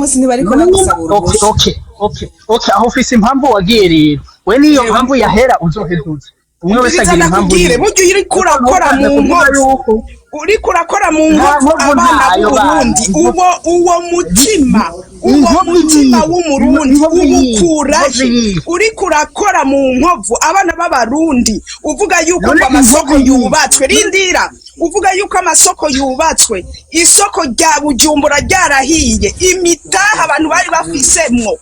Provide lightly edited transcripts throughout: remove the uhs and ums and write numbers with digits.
Munsi ntibariko None nimba bagusaba okay, uruhusha. okay, aho ufise impamvu wagiye rero, we niyo Ewe. mpamvu yahera uzohezuza. Umwe wese Umviriza agira impamvu ndakubwire, yiwe. burya uriko urakora Ariko mu ntubanze kuvuga nkovu, yuko uriko urakora mu nta nkovu nkovu abana ntayo b'Uburundi, bana. uwo mutima, uwo Inkovu mutima yihe? w'Umurundi Inkovu yihe? uwukurahe? Inkovu yihe? Uriko urakora mu nkovu abana b'Abarundi, uvuga yuko None ngo amasoko inkovu yihe? yubatswe, rindira, uvuga yuko amasoko yubatswe, isoko rya Bujumbura ryarahiye, imitahe abantu bari bafisemwo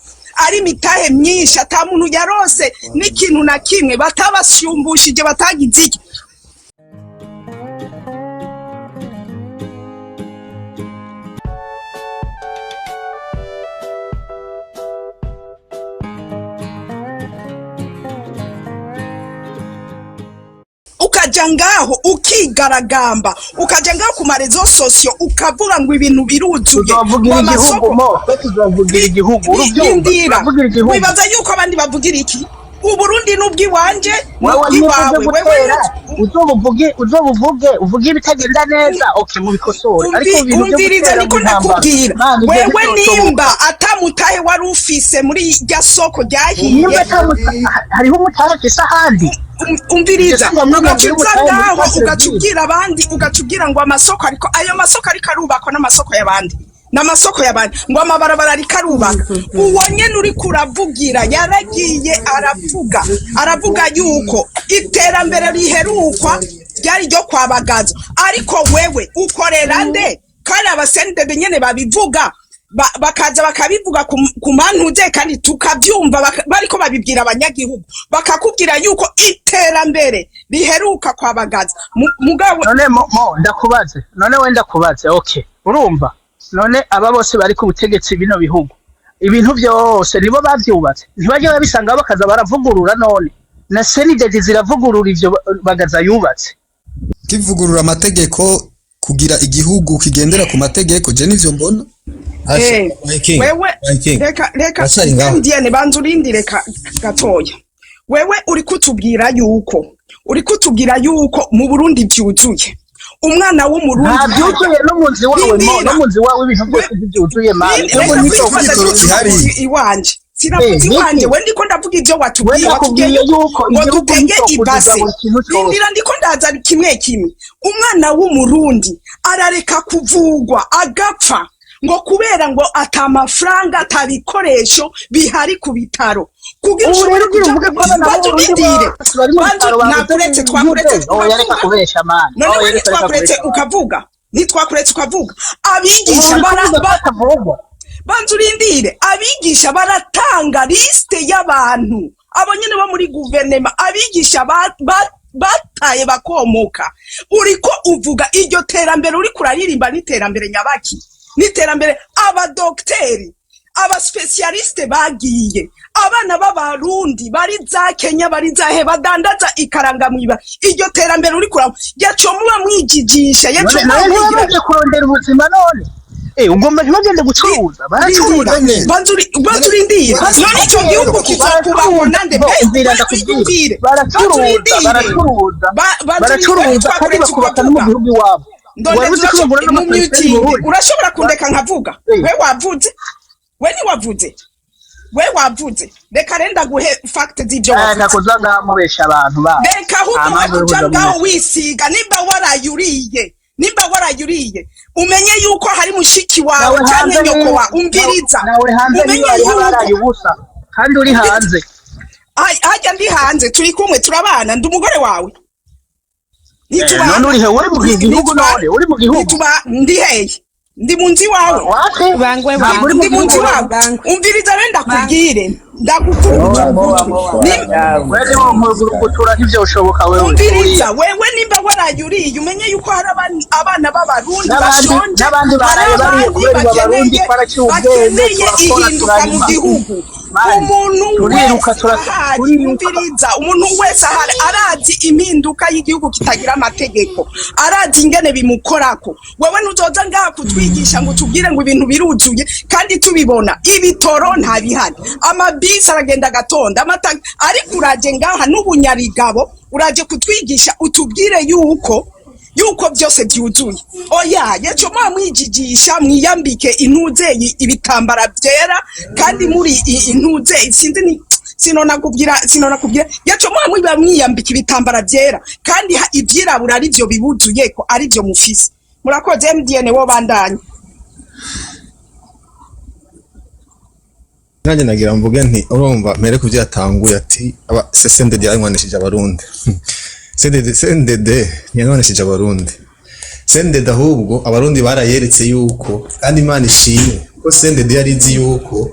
ari imitahe myinshi, ata muntu yarose n'ikintu na kimwe, batabashyumbushije, batagize iki. Ukaja ngaho ukigaragamba, ukaja ngaho ku marezo sosiyo ukavuga ngo ibintu biruzuye, ngo Tuzovugira igihugu amasoko mo, twe tuzovugira igihugu, uruvyumva? rindira, Turavugira igihugu. wibaza yuko abandi bavugira iki? Uburundi n'ubw'iwanje Wewe niba uje n'ubw'iwawe, wewe gutera, uzobuvuge uvuge ibitagenda neza, okay, mubikosore, ariko ibintu byo umviriza, gutera niko mu ntambara, ndakubwira, man, ibyo wewe ntibizoshoboka. nimba atamutahe wari ufise muri irya soko ryahiye, Nimba hariho umutahe afise ahandi. Umviriza, Ivyo si ngombwa ngo ugaca ugire uza umutahe muri ngaho centre ugaca ville. ubwira abandi, ugaca ubwira ngo amasoko, ariko ayo masoko ariko arubakwa n'amasoko y'abandi, n'amasoko y'abandi, ngo amabarabara ariko arubaka. Uwo nyene uriko uravugira yaragiye aravuga, aravuga yuko iterambere riherukwa ryari ryo kwa Bagaza, ariko wewe ukorera nde? Kandi abasendebe nyene babivuga, bakaza bakabivuga ku mantuze, kandi tukabyumva, bariko babibwira abanyagihugu, bakakubwira yuko iterambere riheruka kwa Bagaza. Mugabo None mo ndakubaze, none we ndakubaze, okay, urumva, none aba bose bari ku butegetsi bino bihugu, ibintu byose nibo bavyubatse, ntibajya babisanga bakaza baravugurura? None na senidedi ziravugurura ivyo Bagaza yubatse. Kivugurura amategeko kugira igihugu kigendera ku mategeko, je nivyo mbona. Asha, Eh, my king, wewe my king. reka reka Uracari ngaho. MDN, banza urindire gatoya. Wewe uri kutubwira yuko, uri kutubwira yuko mu Burundi byuzuye, umwana w'Umurundi Nta vyuzuye no mu nzu iwawe mo, Rindira. no mu nzu iwawe ibintu byose ntivyuzuye, mani. Reka Ntabwo niko kwitwaza igitoro ngo gihari. sinavuze iwanje, sinavuze Eh, niki? iwanje, we ndiko ndavuga ibyo We watubwiye, watubwiye nakubwiye yuko ngo igihugu dutege nticokuzuza ibase. buri kintu cose. Rindira, ndiko ndaza kimwe kimwe. Umwana w'Umurundi arareka kuvugwa agapfa ngo kubera ngo ata mafaranga, ata bikoresho bihari ku bitaro, kugira Ubu ushobore rero ugira kuja uvuge ko abana banza b'Uburundi urindire, bose bari mu banza bitaro babuze nakuretse, twakuretse n'ibyo. Oya, reka tukavuga. kubesha, mani. None Oya, we reka ntitwakuretse kubesha, mani. ukavuga, ntitwakuretse ukavuga. Ubu Abigisha uri bara kuvuga ko atavugwa. Banza urindire, abigisha baratanga lisite y'abantu, abo nyene bo muri guverinema, abigisha bataye bakomoka. Uriko uvuga iryo terambere uriko uraririmba n'iterambere nyabaki? N'iterambere abadokiteri, abasipesiyalisite bagiye, abana b'Abarundi bari za Kenya, bari zahe, badandaza ikaranga mwiba. Iryo terambere uriko uravuga yaco muba mwijijisha, yaco None muba none mwigira. ntibamaze kurondera ubuzima none? Eh, ugomba ntibagende gucuruza, baracuruza. None Banza urindire, none icyo gihugu kizokubakwa nande? Bo, umvira Mbe ndakubwira. urindire, banza Baracuruza, urindire. baracuruza. Banza urindire, Baracuruza kandi twakuretse bakubaka no mu ukavuga. gihugu iwabo. Ndonde Wari uzi ko bagura mu n'amapereferi mu mutingi, Burundi? urashobora kundeka nkavuga? Eh. We wavuze, we ntiwavuze, we wavuze, reka renda guhe fact z'ibyo Eh, wavuze. ntakuza ngaho mubesha abantu babo. Reka ahubwo Nta we mpamvu yo kuja kuza ngaho mubesha. wisiga, nimba warayuriye, nimba warayuriye, umenye yuko hari mushiki wawe Nawe canke hanze nyoko niyo, wawe, umviriza, nawe hanze umenye niyo hariho yuko abaraye ubusa kandi uri hanze. Ai, harya ndi hanze, turi kumwe, turabana, ndi umugore wawe. Eh, none uri he? Uri mu gihugu none? Uri mu gihugu? Ndi hehe? Ndi mu nzu iwawe. Wate? Bangwe, Ntabwo uri mu Ndi mu nzu gihugu. iwawe. Bangwe. Umviriza rero, ndakubwire, ndagukurura ugutwi. Wewe niwo nkugutura ntivyoshoboka wewe. Umviriza, wewe nimba warayuriye, umenye yuko hari abana b'Abarundi N'abandi bashonje, n'abandi hari baraye bariye abandi kubera ibo Abarundi bakeneye twaraciye ubwenge, bakeneye turakora, ihinduka mu turarima. gihugu. Mani, Umuntu turiruka, wese ahari, turiruka. umviriza, umuntu wese ahari arazi impinduka y'igihugu kitagira amategeko, arazi ingene bimukorako. Wewe ntuzoza ngaha kutwigisha ngo utubwire ngo ibintu biruzuye kandi tubibona, ibitoro ntabihari, amabisi aragenda agatonda amata, ariko uraje ngaha n'ubunyarigabo, uraje kutwigisha utubwire yuko Yuko byose byuzuye. Oya, yejo mwijijisha, mwiyambike intuze, ibitambara byera, kandi muri intuze, sinzi ni sinonakubwira yejo mwiba mwiyambika ibitambara byera, kandi ibyirabura ari byo bibuzuye, ko ari byo mufise. Murakoze. MDN, wo bandanye. Nanjye nagira mvuge nti urumva mpere ku byo yatanguye ati aba CNDD yaranywanishije Abarundi. CNDD ntiyanywanishije Abarundi. CNDD ahubwo Abarundi barayeretse yuko, kandi Imana ishimwe ko CNDD yari izi yuko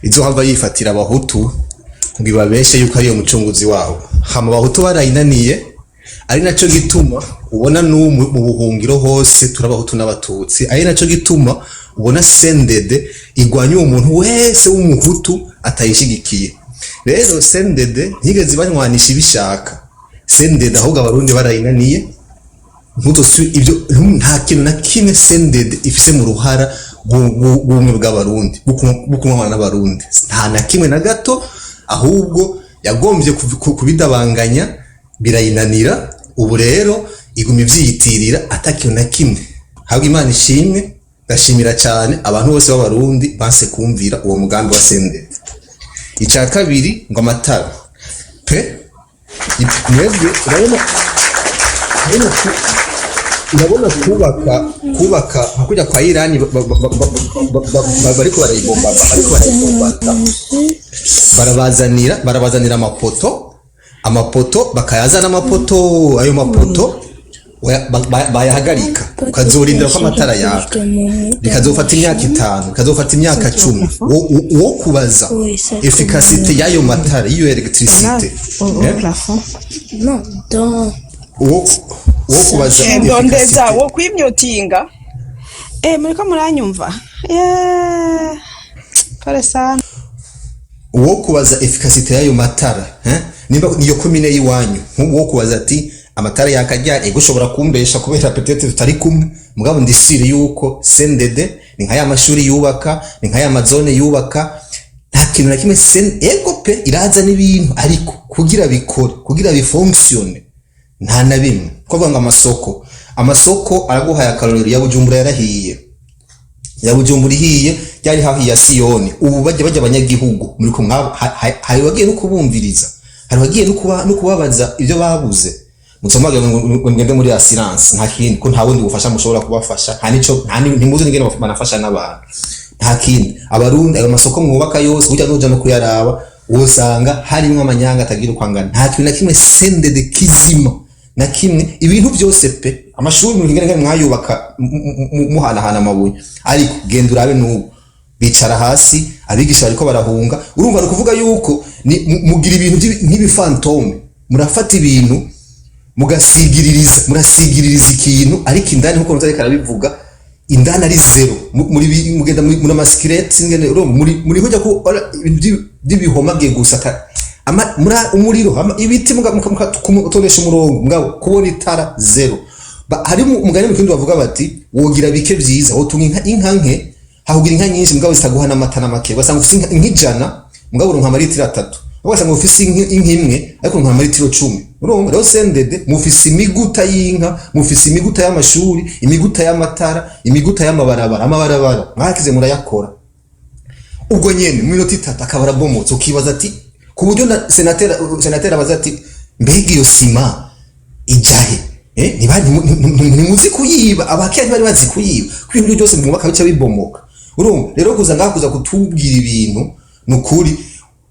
izohava yifatira Abahutu ngo ibabeshe yuko ariyo mucunguzi wabo. Hama Abahutu barayinaniye, ari naco gituma ubona n'ubu mu buhungiro hose turi Abahutu n'Abatutsi, ari naco gituma ubona CNDD igwanya uwo muntu wese w'Umuhutu atayishigikiye. Rero CNDD ntigeze ibanywanisha ibishaka. CNDD ahubwo Abarundi barayinaniye. Ibyo nta kintu na kimwe CNDD ifise mu ruhara rw'ubumwe bw'Abarundi, bw'ukunwana n'Abarundi, nta na kimwe na gato. Ahubwo yagombye kubidabanganya birayinanira. Ubu rero iguma ivyiyitirira ata kintu na kimwe. Habwa Imana ishimwe, ndashimira cyane abantu bose b'Abarundi banse kumvira uwo mugambi wa CNDD. Icya kabiri, ngo amatara pe, mwebwe urabona kubaka nka kujya kwa Irani, bariko barayibombata, barabazanira amapoto, bakayazana amapoto, ayo mapoto bayahagarika, ukazorindira ko amatara yaka, bikazofata imyaka 5, bikazofata imyaka 10. Wo kubaza efficacité y'ayo matara, y'iyo électricité, Au eh? plafond. Non, dans. Wo kubaza Ndondeza efficacité wo kwimyutinga. Eh, muriko muranyumva? Yeah. Pole sana. Uwo kubaza efficacité y'ayo matara, eh? Nimba niyo komine y'iwanyu, nk'ubu wo kubaza ati amatara yakajya, ego ushobora kumbesha kubera peut-être tutari kumwe, mugabo ndisire yuko CNDD ni nka ya mashuri yubaka, ni nka ya mazone yubaka, nta kintu na kimwe. Ego pe, iraza n'ibintu, ariko kugira bikore, kugira bifonctionne, nta na bimwe. Kuvuga ngo amasoko araguhaye akarorero ya Bujumbura yarahiye, ya Bujumbura ihiye ryari hafi ya Siyoni. Ubu bajya abanyagihugu muri ko mwabo, hari wagiye no kubumviriza, hari wagiye no kubabaza ibyo babuze. Musomaga ngo ngende muri assurance, nta kindi, ko nta bundi bufasha mushobora kubafasha, nta nico, nta ntimuzi n'ingene banafasha n'abantu, nta kindi. Abarundi, ayo masoko mwubaka yose, burya nuja no kuyaraba wosanga harimwo amanyanga atagira uko angana. Nta kintu na kimwe CNDD kizima na kimwe. Ibintu byose pe, amashuri mu ngene mwayubaka muhanahana amabuye, ariko genda urabe n'ubu bicara hasi, abigisha bariko barahunga. Urumva ni ukuvuga yuko ni mugira ibintu nk'ibifantôme, murafata ibintu mugasigiririza, murasigiririza ikintu, ariko indani, nkuko Nzareka arabivuga, indani ari zéro. Muri mugenda muri amasquelettes ngene, urumva muri kujya ku ibintu by'ibihomage gusa, ama umuriro, ibiti mutonesha umurongo, mugabo kubona itara zéro. Hari umugani mu kindi bavuga bati wogira bike vyiza, wotunga inka nke hakugira inka nyinshi mugabo zitaguha n'amata n'amake. Ugasanga ufise inka 100 mugabo uronka amaritiro 3, ugasanga ufise inka imwe ariko uronka amaritiro 10. Urumva rero CNDD mufise imiguta y'inka, mufise imiguta y'amashuri, imiguta y'amatara, imiguta y'amabarabara. Amabarabara mwakize murayakora ubwo nyene mu minota 3 akaba arabomotse, ukibaza ati ku buryo na senateri abaza ati mbega iyo sima ijahe? Eh, ntimuzi kuyiba, abakera ntibari bazi kuyiba, ko ibintu byose mwubaka bica bibomoka. Urumva rero kuza ngaha kuza kutubwira ibintu, ni ukuri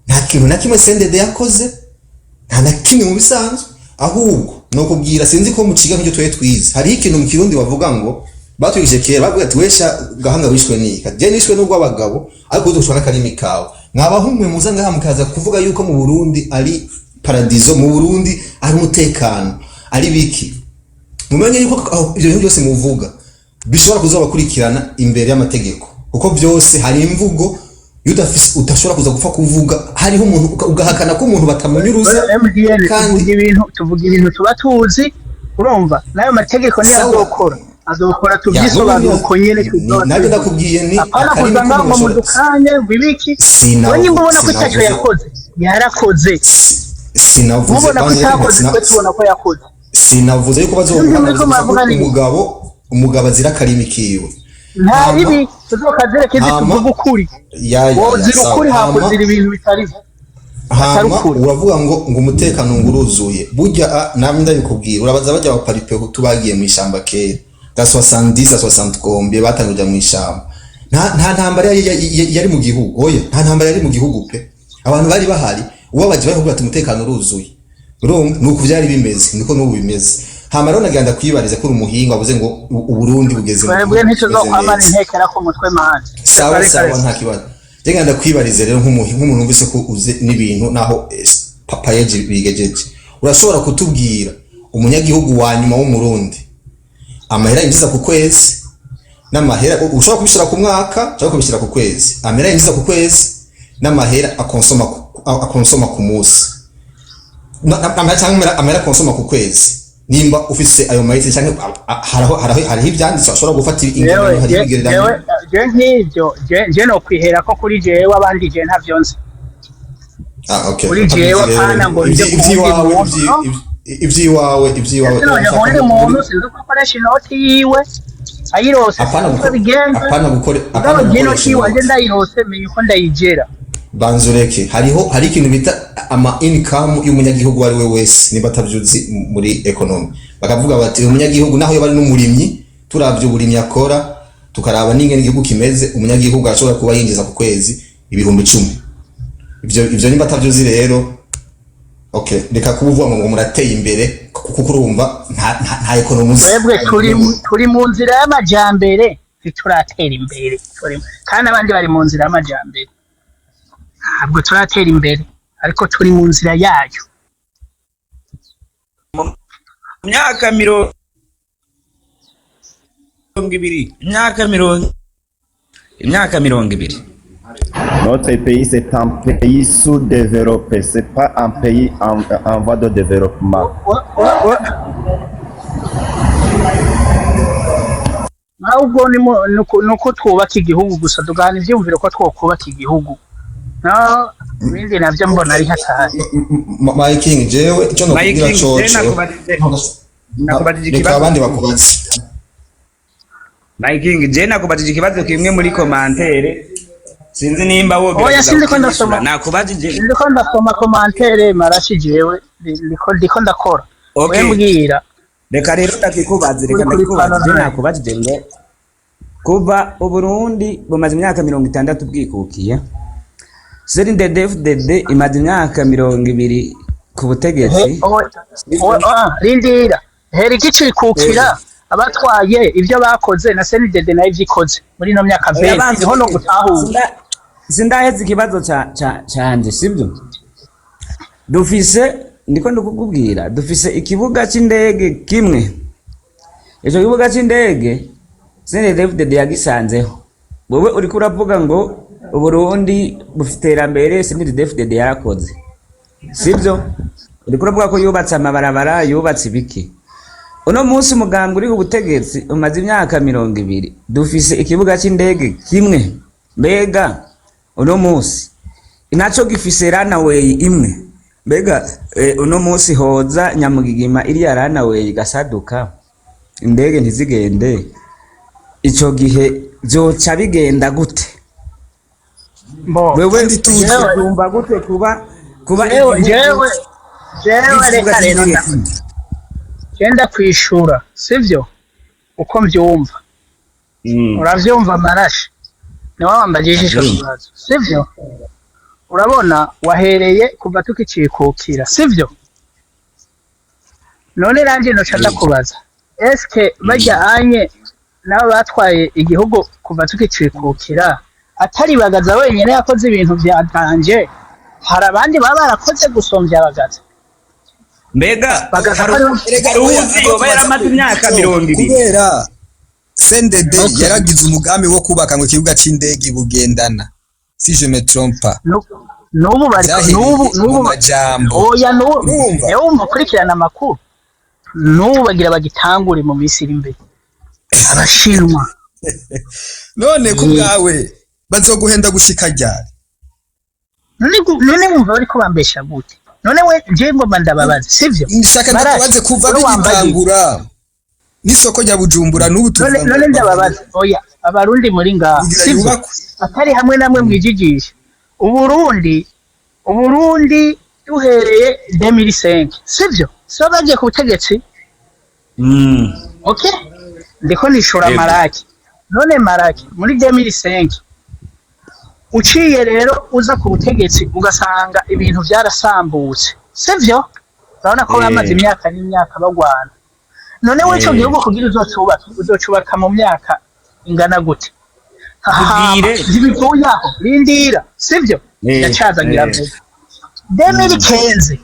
nta kintu na kimwe CNDD yakoze, nta na kimwe mu bisanzwe. Ahubwo ni ukubwira, sinzi ko muciga nk'ibyo twari twize, hariho ikintu mu Kirundi bavuga ngo batwigishije kera, bavuga ati wesha gahanga wishwe n'ika, je nishwe n'urw'abagabo, ariko uzoshwa n'akarimi kawe. Mwabahumwe muza ngaha mukaza kuvuga yuko mu Burundi ari paradizo, mu Burundi ari umutekano, ari biki, mumenye yuko aho ibyo bintu byose muvuga bishobora kuzobakurikirana imbere y'amategeko, kuko byose hari imvugo iyo udafise udashobora kuza gupfa kuvuga. Hariho umuntu ugahakana ko umuntu batamunyuruza. MDN, kandi tuvuga ibintu tuba tuzi. Urumva n'ayo mategeko niyo Sawa. azokora tubyisobanura uko nyene tuzoba Nabyo tubivuga. ndakubwiye ni Apana akarimi kuza ngaho ngo k'umuntu. mudukanye ngo ibiki. We nimba ubona ko icyaco yakoze, yarakoze. Sinavuze Mubona ko kwanza itakoze, reka twe tubona ko yakoze. Sinavuze yuko bazoguha, Ibyo navuze muriko gusa ko muravuga ni umugabo azira akarimi kiwe. Nta Hama ribi tuzokazire kindi, hama tuvuga ukuri. Ya ya ya Wozira sawa. ukuri, Hama hakuzira ibintu bitari atari hama ukuri. Uravuga ngo umutekano ngo uruzuye burya, namwe ndabikubwira, urabaza bajya abaparipehutu bagiye mu ishamba kera da 70 60 combien batangiye kuja mu ishamba, nta ntambara yari mu gihugu. Oya, nta ntambara yari mu gihugu pe. Abantu bari bahari ubabaje bari kuvuga ati umutekano uruzuye. Urumva nuko vyari bimeze, niko n'ubu bimeze. Hama rero nagira ndakwibariza ko uri umuhinga, wavuze ngo Uburundi bugeze mu Twebwe gihugu kimeze ntituzokwamana neza. intekera ku mutwe manje. Sawa. Reka Sawa. reka. Nta kibazo. Reka ndakwibarize rero nk'umuntu wumvise ko uzi n'ibintu naho papayeji bigejeje, urashobora kutubwira umunyagihugu wa nyuma w'Umurundi amahera yinjiza ku kwezi n'amahera ushobora kubishyira ku mwaka cyangwa kubishyira ku kwezi, amahera yinjiza ku kwezi n'amahera akonsoma ku munsi, cyangwa amahera akonsoma ku kwezi, nimba ufise ayo mahera cyangwa haraho ibyanditse ashobora gufata Jewe ingano, hari jewe ibigereranyo. Je nk'ivyo je no kwihera ko kuri jewe, abandi je ntavyo nzi. Ah, okay. Kuri jewe Utabizi rero. apana ngo nje ku wundi Iby'iwawe muntu, no. Iby'iwawe Ese none urashaka wundi muri muntu sinzi uko akoresha inoti yiwe ayirose, apana sinzi uko abigenza. apana gukore Mugabo apana je inoti gukoresha yiwanje inoti. ndayirose, menya uko ndayigera. Banzureke, hariho hari ikintu bita ama income y'umunyagihugu uwo ari we wese, nimba atavyuzi muri economy bakavuga bati umunyagihugu naho yoba ari n'umurimyi, turavye uburimyi akora, tukaraba n'ingene igihugu kimeze, umunyagihugu arashobora kuba yinjiza ku kwezi 10,000. Ivyo nimba atavyuzi rero, okay, reka kuba uvuga ngo murateye imbere, kuko urumva nta economy uzi. Twebwe turi mu nzira y'amajambere, ntituratera imbere. Kandi abandi bari mu nzira y'amajambere. Ntabwo turatera imbere, ariko turi mu nzira yayo. Myaka 20, imyaka 20. Notre pays, c'est un pays sous-développé, c'est pas un pays en voie de développement. Ahubwo ni uko twubaka igihugu gusa, tugahana ivyiyumviro ko twokubaka igihugu, no ibindi navyo mbona ari hatari. My King, jewe icyo My nokubwira King, je coco nakubajije reka ikibazo. abandi bakubaze. My King, je nakubajije ikibazo kimwe muri commentaire, sinzi nimba Oya, wogerageza sindiko kukinyishura. ndasoma. Nakubajije. Ndiko ndasoma commentaire marashi, jewe ndiko ndakora. Okay. We mbwira. Reka rero ndakikubaze, reka Uri kuri ndakikubaze. Je panorama. nakubajije ngo kuva Uburundi bumaze imyaka 60 bwikukiye, CNDD-FDD imaze imyaka 20 ku butegetsi. Rindira, hera igicikukira abatwaye ibyo bakoze na CNDD nayo ivyo ikoze muri ino myaka Oya, 20 banza niho no ureke. gutahura. Sindaheza ikibazo canje, sibyo? Dufise, ndiko ndikukubwira, dufise ikibuga c'indege kimwe. Ico kibuga c'indege CNDD-FDD yagisanzeho. Wewe uriko uravuga ngo Uburundi bufite iterambere, CNDD-FDD yarakoze, sibyo? Uriko uravuga ko yubatse amabarabara, yubatse ibiki. Uno munsi umugambwe uri ku butegetsi umaze imyaka 20, dufise ikibuga c'indege kimwe. Mbega uno munsi naco gifise runway imwe? Mbega uno munsi hoza nyamugigima, iriya runway igasaduka, indege ntizigende, ico gihe vyoca bigenda gute? Mbo Wewe Kandi tuzi ubyumva gute kuba jewe igihugu jewe jewe gifise ikibuga reka rero c'indege kimwe? Genda kwishura, sivyo? Uko mvyumva, uravyumva marashi, niwe wambajije ico Ndavyumva. kibazo, sivyo? Urabona wahereye kuva tukicikukira, sivyo? None ranje noca ndakubaza, eske barya anye nabo batwaye igihugu kuva tukicikukira, atari Bagaza wenyene yakoze ibintu vya danje, hari abandi baba barakoze gusomvya Bagaza? Mbega Bagaza hari ko ari Erega hari oya, uwuzi yoba yaramaze imyaka 20? Kubera CNDD yaragize umugambi wo kubaka ngo ikibuga c'indege i Bugendana, si je me trompe pas. N'ubu bariko Vyahereye n'ubu mu n'ubu majambo. Oya, n'ubu Urumva? ewe umukurikirana amakuru, n'ubu bagira bagitangure mu minsi iri imbere, Abashinwa. None ku bwawe bazoguhenda gushika ryari? None wumva bariko bambesha gute? None we je ngomba ndababaza, sivyo? Nshaka Marashi, ndakubaze, kuva wowe wambaye iki? bigitangura n'isoko rya Bujumbura n'ubu None tuvuga ngo none ndababaza, oya, abarundi muri ngaha, kugira sivyo? yubakwe. Atari hamwe namwe mwijijisha. Uburundi duhereye 2005, sivyo? So bagiye ku butegetsi. Okay, ndiko nishura. Yego. Maraki, none Maraki, muri 2005 uciye rero uza ku butegetsi ugasanga ibintu byarasambutse, sivyo? Urabona ko bamaze imyaka n'imyaka bagwana. None we ico gihugu kugira uzocubaka, uzocubaka mu myaka ingana gute? Tubwire. Ntibivuye aho, rindira, sivyo? Ndacaza ngira vuba. 2015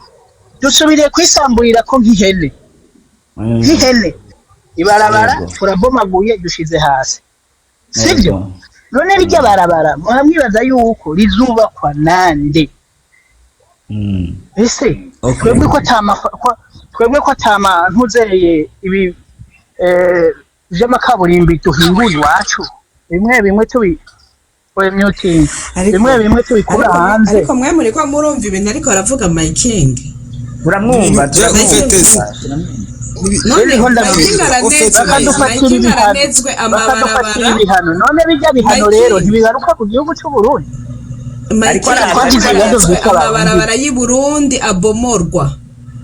dusubiriye kwisamburira ko nk'ihene, nk'ihene ibarabara. Turabomaguye, dushize hasi, sivyo? None rirya barabara muramwibaza yuko rizubakwa nande? Ese twebwe ko atama twebwe ko atama ntuzeye ibi vy'amakaburimbi duhingura iwacu, bimwe bimwe tubi, oya, myutingi. Ariko Bimwe bimwe tubikura ariko hanze. Ariko mwe muriko murumva ibintu ariko aravuga Mayiking? Turamwumva. Ufeteze. None Niho ndavuga. Mayiking aranezwe, Bakadufatira Mayiking ibihano, aranezwe bakadufatira amabarabara. ibihano. None bijya bihano rero Mayiking ntibigaruka ku gihugu cy'u Burundi? Ariko Mayiking araza. Twagize ibibazo aranezwe byitwa abarundi. amabarabara y'i Burundi abomorwa,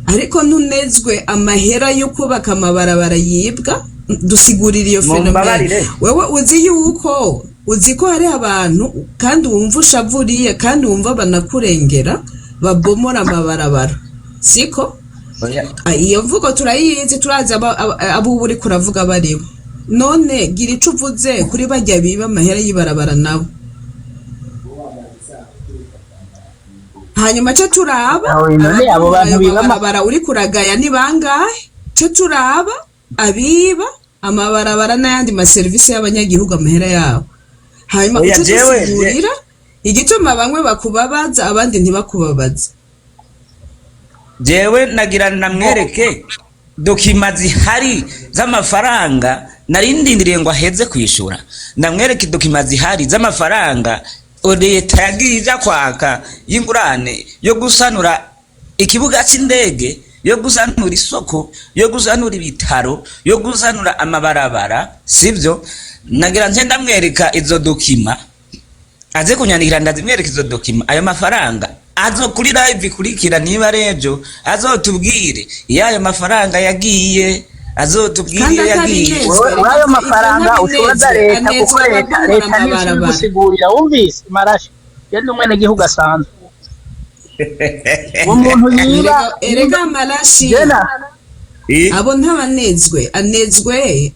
ariko ntunezwe amahera yo kubaka amabarabara yibwa. Dusigurira iyo phénomène. Mumbabarire. Wewe uzi yuko, uzi ko hari abantu, kandi wumva ushavuriye, kandi wumva banakurengera, babomora amabarabara, siko? Oya. Ah, iyo mvugo turayizi, turazi abo uba uriko uravuga baribo. None gira ico uvuze kuri barya biba amahera y'ibarabara nabo, hanyuma ce turaba Aho none abo ababomora bantu ayo biba mabarabara uri kuragaya ni bangahe, ce turaba abiba amabarabara n'ayandi maserivisi y'abanyagihugu amahera yabo, hanyuma Oya, uce jewe dusigurira igituma bamwe bakubabaza, abandi ntibakubabaze. Jewe nagira namwereke documents zihari z'amafaranga nari ndindiriye ngo aheze kwishura. Ndamwereke documents zihari z'amafaranga leta yagiye ija kwaka y'ingurane yo gusanura ikibuga c'indege, yo gusanura isoko, yo gusanura ibitaro, yo gusanura amabarabara, sivyo? Nagira nce ndamwereka izo documents, aze kunyandikira ndazimwereka izo documents. Ayo mafaranga azo kuri live ikurikira, niba ari ejo, azotubwire iyo ayo mafaranga yagiye, azotubwire Kandi iyo yagiye. atabinezwe. Wowe Reka ayo ivyo mafaranga ucubaza ntabinezwe, leta, kuko anezwe leta ababomora leta niyo amabarabara. ibigusigurira. Wumvise marashi? Yari umwenegihugu asanzwe, uwo muntu yiba. Erega marashi, Jena. Abo ntabanezwe,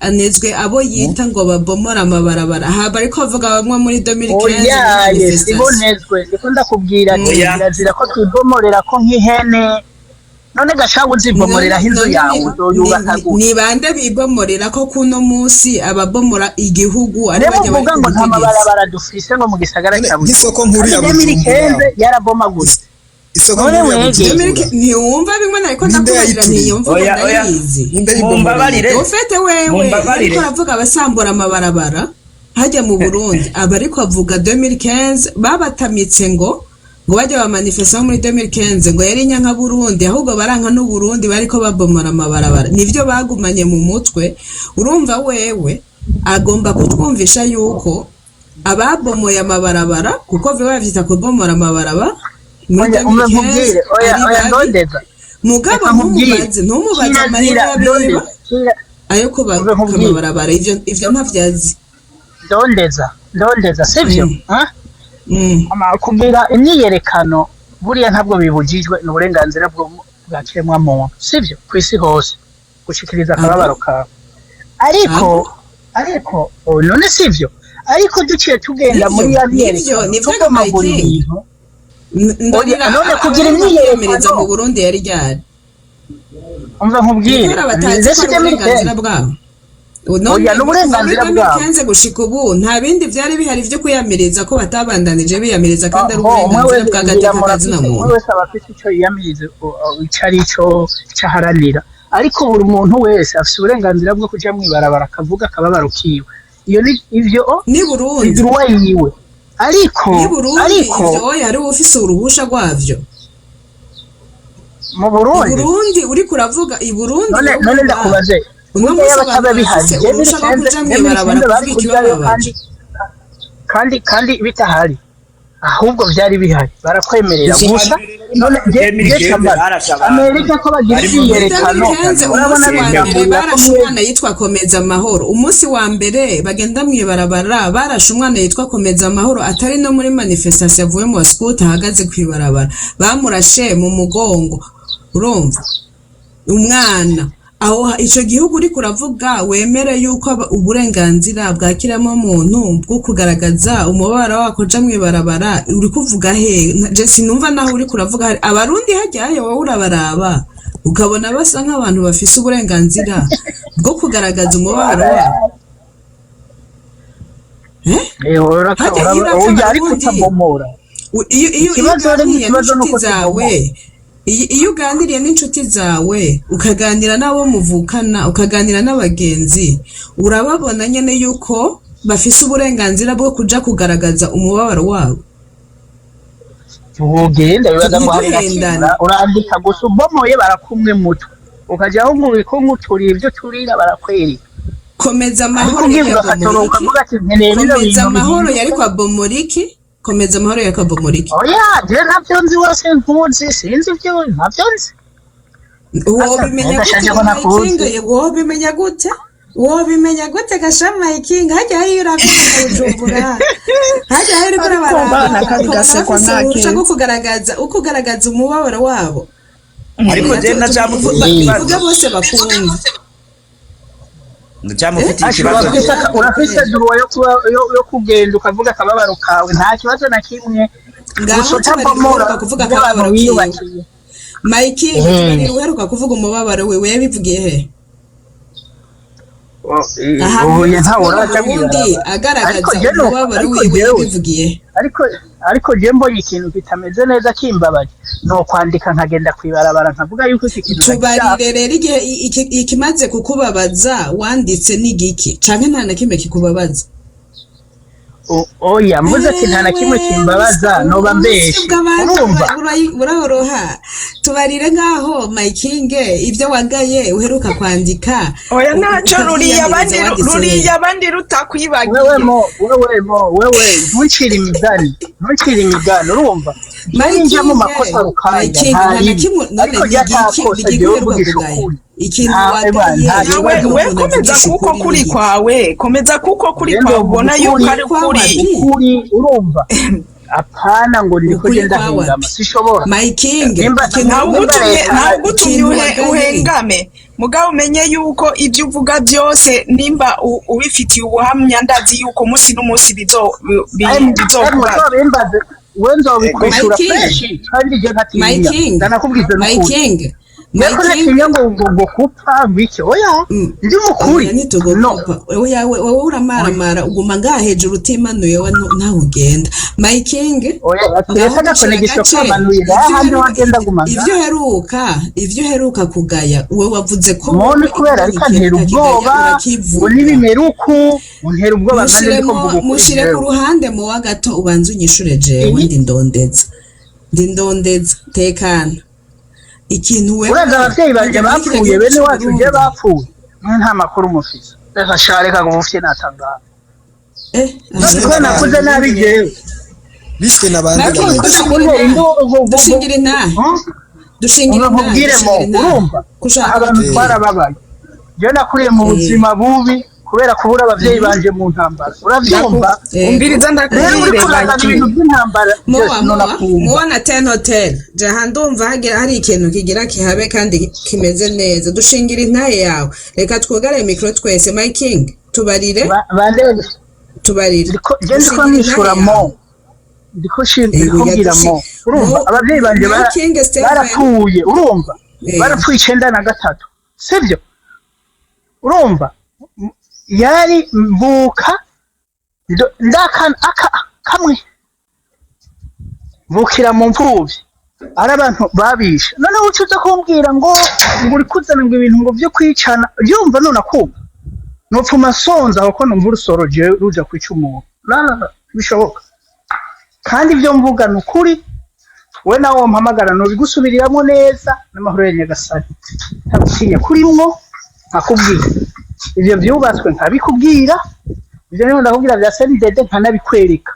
anezwe abo yita ngo babomora amabarabara haba, ariko avuga bamwe muri 2015 Oyaye, manifestation. sibonezwe. Ndiko ndakubwira ati Oya. kirazira ko twibomorera ko nk'ihene. None gashabu, uzibomoreraho inzu None yawe, uzoyubaka gute? Ni bande bibomorera ko kuno munsi ababomora igihugu ari Rero bajya bari uvuga ku ngo nta butegetsi? mabarabara dufise ngo mu gisagara None cya nk'isoko Bujumbura, nkuru ya kandi Bujumbura. 2015 yarabomaguritse. Isoko None nkuru ya wege. Bujumbura. Ntiwumva bimwe nariko Ninde ndakubwira? yayituriye? Ntiyo mvugo Oya, oya. ndayizi. Ninde yibomoreye? Mumbabarire. Ufete wewe Mumbabarire. ariko aravuga abasambura amabarabara hajya mu Burundi, aba ariko avuga 2015 babatamitse ngo bajya bamanifesta muri 2015 ngo yari inyanka Burundi, ahubwo baranka n'u Burundi, bariko babomora amabarabara. Nivyo bagumanye mu mutwe. Urumva wewe agomba kutwumvisha yuko ababomoye amabarabara, kuko vyo bavyita kubomora amabarabara muri Oya, umve nkubwire, 2015, oya, ari oya, babi. ndondeza. Mugabo Reka nkubwire. ntumubaze amahera Kirazira, y'abiba ndondeza. ayo kubaka Umve nkubwire. amabarabara, ivyo ntavyazi. Ndondeza, ndondeza, sivyo? Ha? Kugira imyiyerekano buriya ntabwo bibujijwe, ni uburenganzira bwa kiremwamuntu, sivyo? Ku isi hose gushikiriza akababaro kawe, ariko oh, none sivyo? Ariko duciye tugenda muri ya Nivyo myiyerekano nivyo tubomagura Mike. ibintu. Ndabira Oya, none kugira kwiyamiriza imyiyerekano mu Burundi yari ryari? Umva nkubwire. Kubera batazi Ndetse ko ari uburenganzira 2015 bwabo. None Oya, kuva muri n'uburenganzira bwabo. 2015 gushika ubu nta bindi vyari bihari vyo kwiyamiriza, ko batabandanije biyamiriza kandi ari Aho, umwe uburenganzira wese ngira bw'agateka murafise, kazina umwe muntu? wese aba afise ico yiyamiriza, ico ari cyo caharanira, ariko buri muntu wese afise uburenganzira bwo kuja mw'ibarabara akavuga akababaro kiwe. Iyo ni ivyo Ni ni Burundi droit yiwe, ariko ni Burundi ariko ivyo oya, ari ufise uruhusha rwavyo. Mu I Burundi. Burundi uriko uravuga i Burundi, None wowe none urumva ndakubaze, uno burya munsi yaba abantu ataba bihari, bafise uruhusha rwo kuja mw'ibarabara 2015 bari kuvuga kujayo ikibababaje. Kandi bitahari, ahubwo byari bihari, barakwemerera gusa. None je Shabana, Barashe abantu Amerika ko bagira bari mu imyiyerekano, 2015, urabona umunsi wa mbere bigamburira ko barashe umwana yitwa Komeza Amahoro. Umunsi wa mbere bagenda mw'ibarabara barashe umwana yitwa Komeza Amahoro, atari no muri manifestation, avuye mu baskuti, ahagaze kw'ibarabara, bamurashe mu mugongo. Urumva umwana aho, ico gihugu uriko uravuga wemere yuko uburenganzira bwa kiremwamuntu bwo kugaragaza umubabaro wako uja mw'ibarabara, uri kuvuga he? Je sinumva naho uriko uravuga. Hari abarundi hajyayo, wowe urabaraba ukabona basa nk'abantu bafise uburenganzira bwo kugaragaza umubabaro wabo, eh? Hajya iyo uravye Oya, ariko abarundi utabomora. iyo Ikibazo rero, uganiriye ikibazo n'inshuti nuko zawe, tubomora. iyo uganiriye n'inshuti zawe, ukaganira n'abo muvukana, ukaganira n'abagenzi, urababona nyene yuko bafise uburenganzira bwo kuja kugaragaza umubabaro wabo. Ugenda bibaza ngo hari na kimwe. Ntituhendane. Urandika gusa, ubomoye barakumwe mutwe, ukajyaho ngo ubikunguturiye ibyo turira, barakwereka. Komeza Ariko Amahoro ugiye yari kwa ugakatoroka, Bomoriki. ukavuga ati nkeneye bino Komeza bintu Amahoro bihinduka. yari kwa Bomoriki. Komeza Amahoro yari kwa Bomoriki. Oya, je ntabyo nzi, wose ntuzi, sinzi ibyo, ntabyo nzi. Wobimenya gute? Ndashaje ko nakuzi. Mayikinga, wobimenya gute? Wobimenya gute gashama Mayikinga? Hajya hiyo uravye mu Bujumbura, hajya hari uriko Ariko urabaraba bana kabi ukabona gasekwa bafise nta uruhusha rwo keza. kugaragaza, ukugaragaza umubabaro wabo. Ariko je ndacamufitiye ikibazo. Tuvuge bose bakumva. Ndacamufitiye Ashi, ikibazo. urafise droit yo kuba yo kugenda ukavuga akababaro kawe, nta kibazo na kimwe, Ngaho gusa tubarira utabomora uheruka kuvuga ibyo abantu akababaro kiwe. biyubakiye. Mayikinga, tubarira uheruka kuvuga umubabaro wiwe, yabivugiye he? Ahantu Oya, ntawe mu uraja Burundi mw'ibarabara. agaragaza Ariko je umubabaro ariko wiwe, jewe yabivugiye he? Ariko je mbonye ikintu kitameze neza kimbabaje, no kwandika nkagenda kwibarabara nkavuga yuko iki kintu ndagishaka. Tubarire rero igihe ikimaze kukubabaza wanditse n'igiki, canke nta na kimwe kikubabaza? Oya, mvuze ati nta na kimwe Ewe, kimbabaza, noba ubusi mbeshe. bw'abantu Urumva? burahoroha. Tubarire ngaho Mayikinge, ibyo wagaye uheruka kwandika, Oya, ntacyo ruriya abandi ukavyiyamiriza, wanditse ruriya he? abandi rutakwibagiye. Wewe mo, wewe mo, wewe ntuncire imigani, ntuncire imigani, urumva? Nari njya mu Mayikinge, makosa rukanya, Mayikinge, nta nta na ribi, kimwe none ariko ni rya igiki takosa igiki jewe uheruka mvugisha kugaya, ukuri, ikintu nta eba wagaye nta We kibazo. we umuntu komeza avugisha kuko ukuri kuri n'igiki? kwawe, komeza kuko kuri Je kwawe ndovuga ubona yuko ukuri. ari Kwa ukuri. wapi? Ukuri, urumva? Apana ngo ndiko Ukuri je kwa ndahengama, wapi? sishobora. Mayikinge, Nimba ikintu Ntawe nimba ugutumye, leta ntawe ugutumye ikintu wagaye. Uhengame, mugabo umenye yuko ibyo uvuga byose nimba ubifitiye ubuhamya, ndazi yuko umunsi n'umunsi bizokubaza. Muzobimbaze, we nzobikwishura Mayikinge, fresh, kandi je ntatinya, Mayikinge, ndanakubwiza n'ukuri. Mayikinge, Ariko Mayikinge. ntatinya ngo kupfa ngo iki, oya, ndi mukuri. Oya, No. ntitugukupa. Oya, wowe uramaramara, uguma ngaha hejuru utimanuye, we ntaho ugenda Mayikinge. Oya, Ngaho reka ducira agakonegisho agace. kamanuye Ivyo ahandi uheruka wagenda guma ngaha. ivyo uheruka kugaya, wowe wavuze ko None wowe kubera ubonye ariko ikintu antera ukakigaya ubwoba ngo urakivuga. nibimeruku untera ubwoba kandi ndiko Mushiremo mvuga ukuri mushire ku jewe. ruhande mu wa gato, ubanze unyishure jewe. Ndi ndondeza, ndi ndondeza, tekana. Ikintu wewe Uraza abavyeyi banje hajya muri kiriya bapfuye, gihugu bene wacu je c'Uburundi. bapfuye, mwe nta makuru mufise, reka sha, reka ngo mufye natangara. Bishwe None na nakuze bande? nabi jewe? Bishwe na bande? Mayikinge, Gameke? dushingira Kuntera intahe, indu dushingira intahe, dushingira Umva intahe, nkubwire mo, dushingira intahe urumva? kushaka. Abantu twarababaye, jewe nakuriye mu buzima bubi kubera kubura abavyeyi banje mu ntambara, uravyumva? Umviriza Rero ndakubwire uriko urazana Mayikinge. ibintu by'intambara byose, Mowa, mowa, nonakumva. mowa na ten hotel jaha, ndumva hagira hari ikintu kigira kihabe kandi kimeze neza. Dushingira intahe yawe, reka twugare mikoro twese. My King, tubarire. Bande? Tubarire. Je ndiko Dushingira intahe nishura mo, yawe. ndiko ndiko Oya, mbwira mo, urumva? Mo Abavyeyi banje My King Stephen. barapfuye, urumva? Barapfuye 93, sivyo? Urumva, yari mvuka ndakana aka kamwe, mvukira mu mfuvyi, ari abantu babishe. Noneho uca uza kumbwira ngo uri kuzana ngo ibintu ngo vyo kwicana, yumva none akumva nopfuma nsonza kuko numva urusoro jewe ruja kwica umuntu. La, la, la, bishoboka. Kandi ibyo mvuga ni ukuri. We nawe wampamagara nobigusubiriramo neza n'amahoro ya Nyagasani, ntagutinya kurimwo, nkakubwira ivyo vyubatswe, nkabikubwira ivyo niho ndakubwira vya CNDD, nkanabikwereka.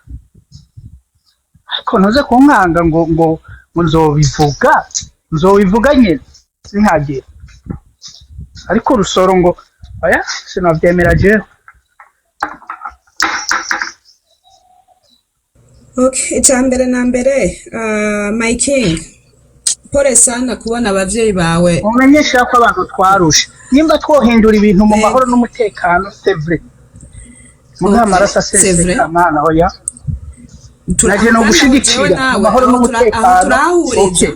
Ariko ntuze kunkanga ngo nzobivuga, nzobivuga nyene sinkagera. Ariko urusoro ngo oya, sinavyemera jewe. Okay, icya mbere na mbere, my king, pole sana kubona abavyeyi bawe. Mumenyesha ko abantu twarushe, nimba twohindura ibintu mu mahoro Ego. n'umutekano, c'est vrai, muga Okay, amaraso c'est vrai. aseseka mwana, oya. Naje no Kandi aho jewe gushigikira mu nawe mahoro aho n'umutekano, turahuriza. okay,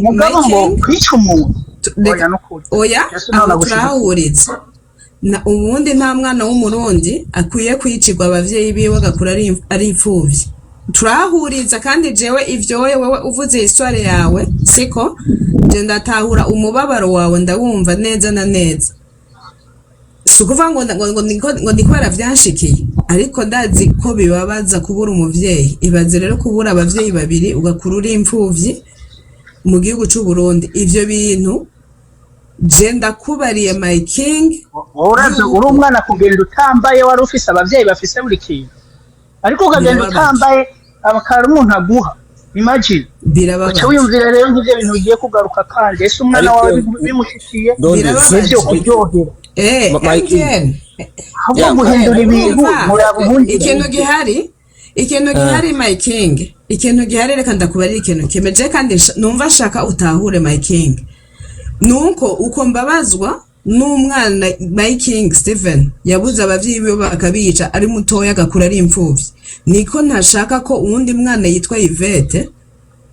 mugabo My ngo king, kwica umuntu, oya, reka nukuri oya, Yesu aho none agushigikiye. turahuriza. Na ubundi nta mwana w'umurundi akwiye kwicirwa abavyeyi biwe agakura ari imfuvyi. Turahuriza kandi jewe ivyo wewe uvuze histoire yawe, siko je ndatahura umubabaro wawe, ndawumva neza na neza. Si ukuvuga ngo ni kubera vyanshikiye, ariko ndazi ko bibabaza kubura umuvyeyi. Ibaze rero kubura abavyeyi babiri ugakura uri imfuvyi mu gihugu c'u Burundi. Ivyo bintu je ndakubariye, my king, Wowe urazi uri yuko umwana kugenda utambaye, wari ufise abavyeyi bafise buri kintu, ariko ukagenda birababaje, utambaye abakara umuntu aguha, imagine uca birababaje, wiyumvira rero nk'ivyo bintu bigiye kugaruka. Kandi ese umwana Ariko wawe bimushikiye Ndondeza, nivyo kuryohera? My king, MTN Ahubwo yeah. guhindura ibintu urumva muraba ubundi ikintu buryo. gihari, ikintu gihari, my king, ikintu gihari, reka ndakubarira ikintu kimwe je kandi numva nshaka utahure, my king, nuko uko mbabazwa n'umwana, my king Stephen yabuze abavyeyi biwe bakabica ari mutoya agakura ari imfuvyi, niko ntashaka ko uwundi mwana yitwa Yvette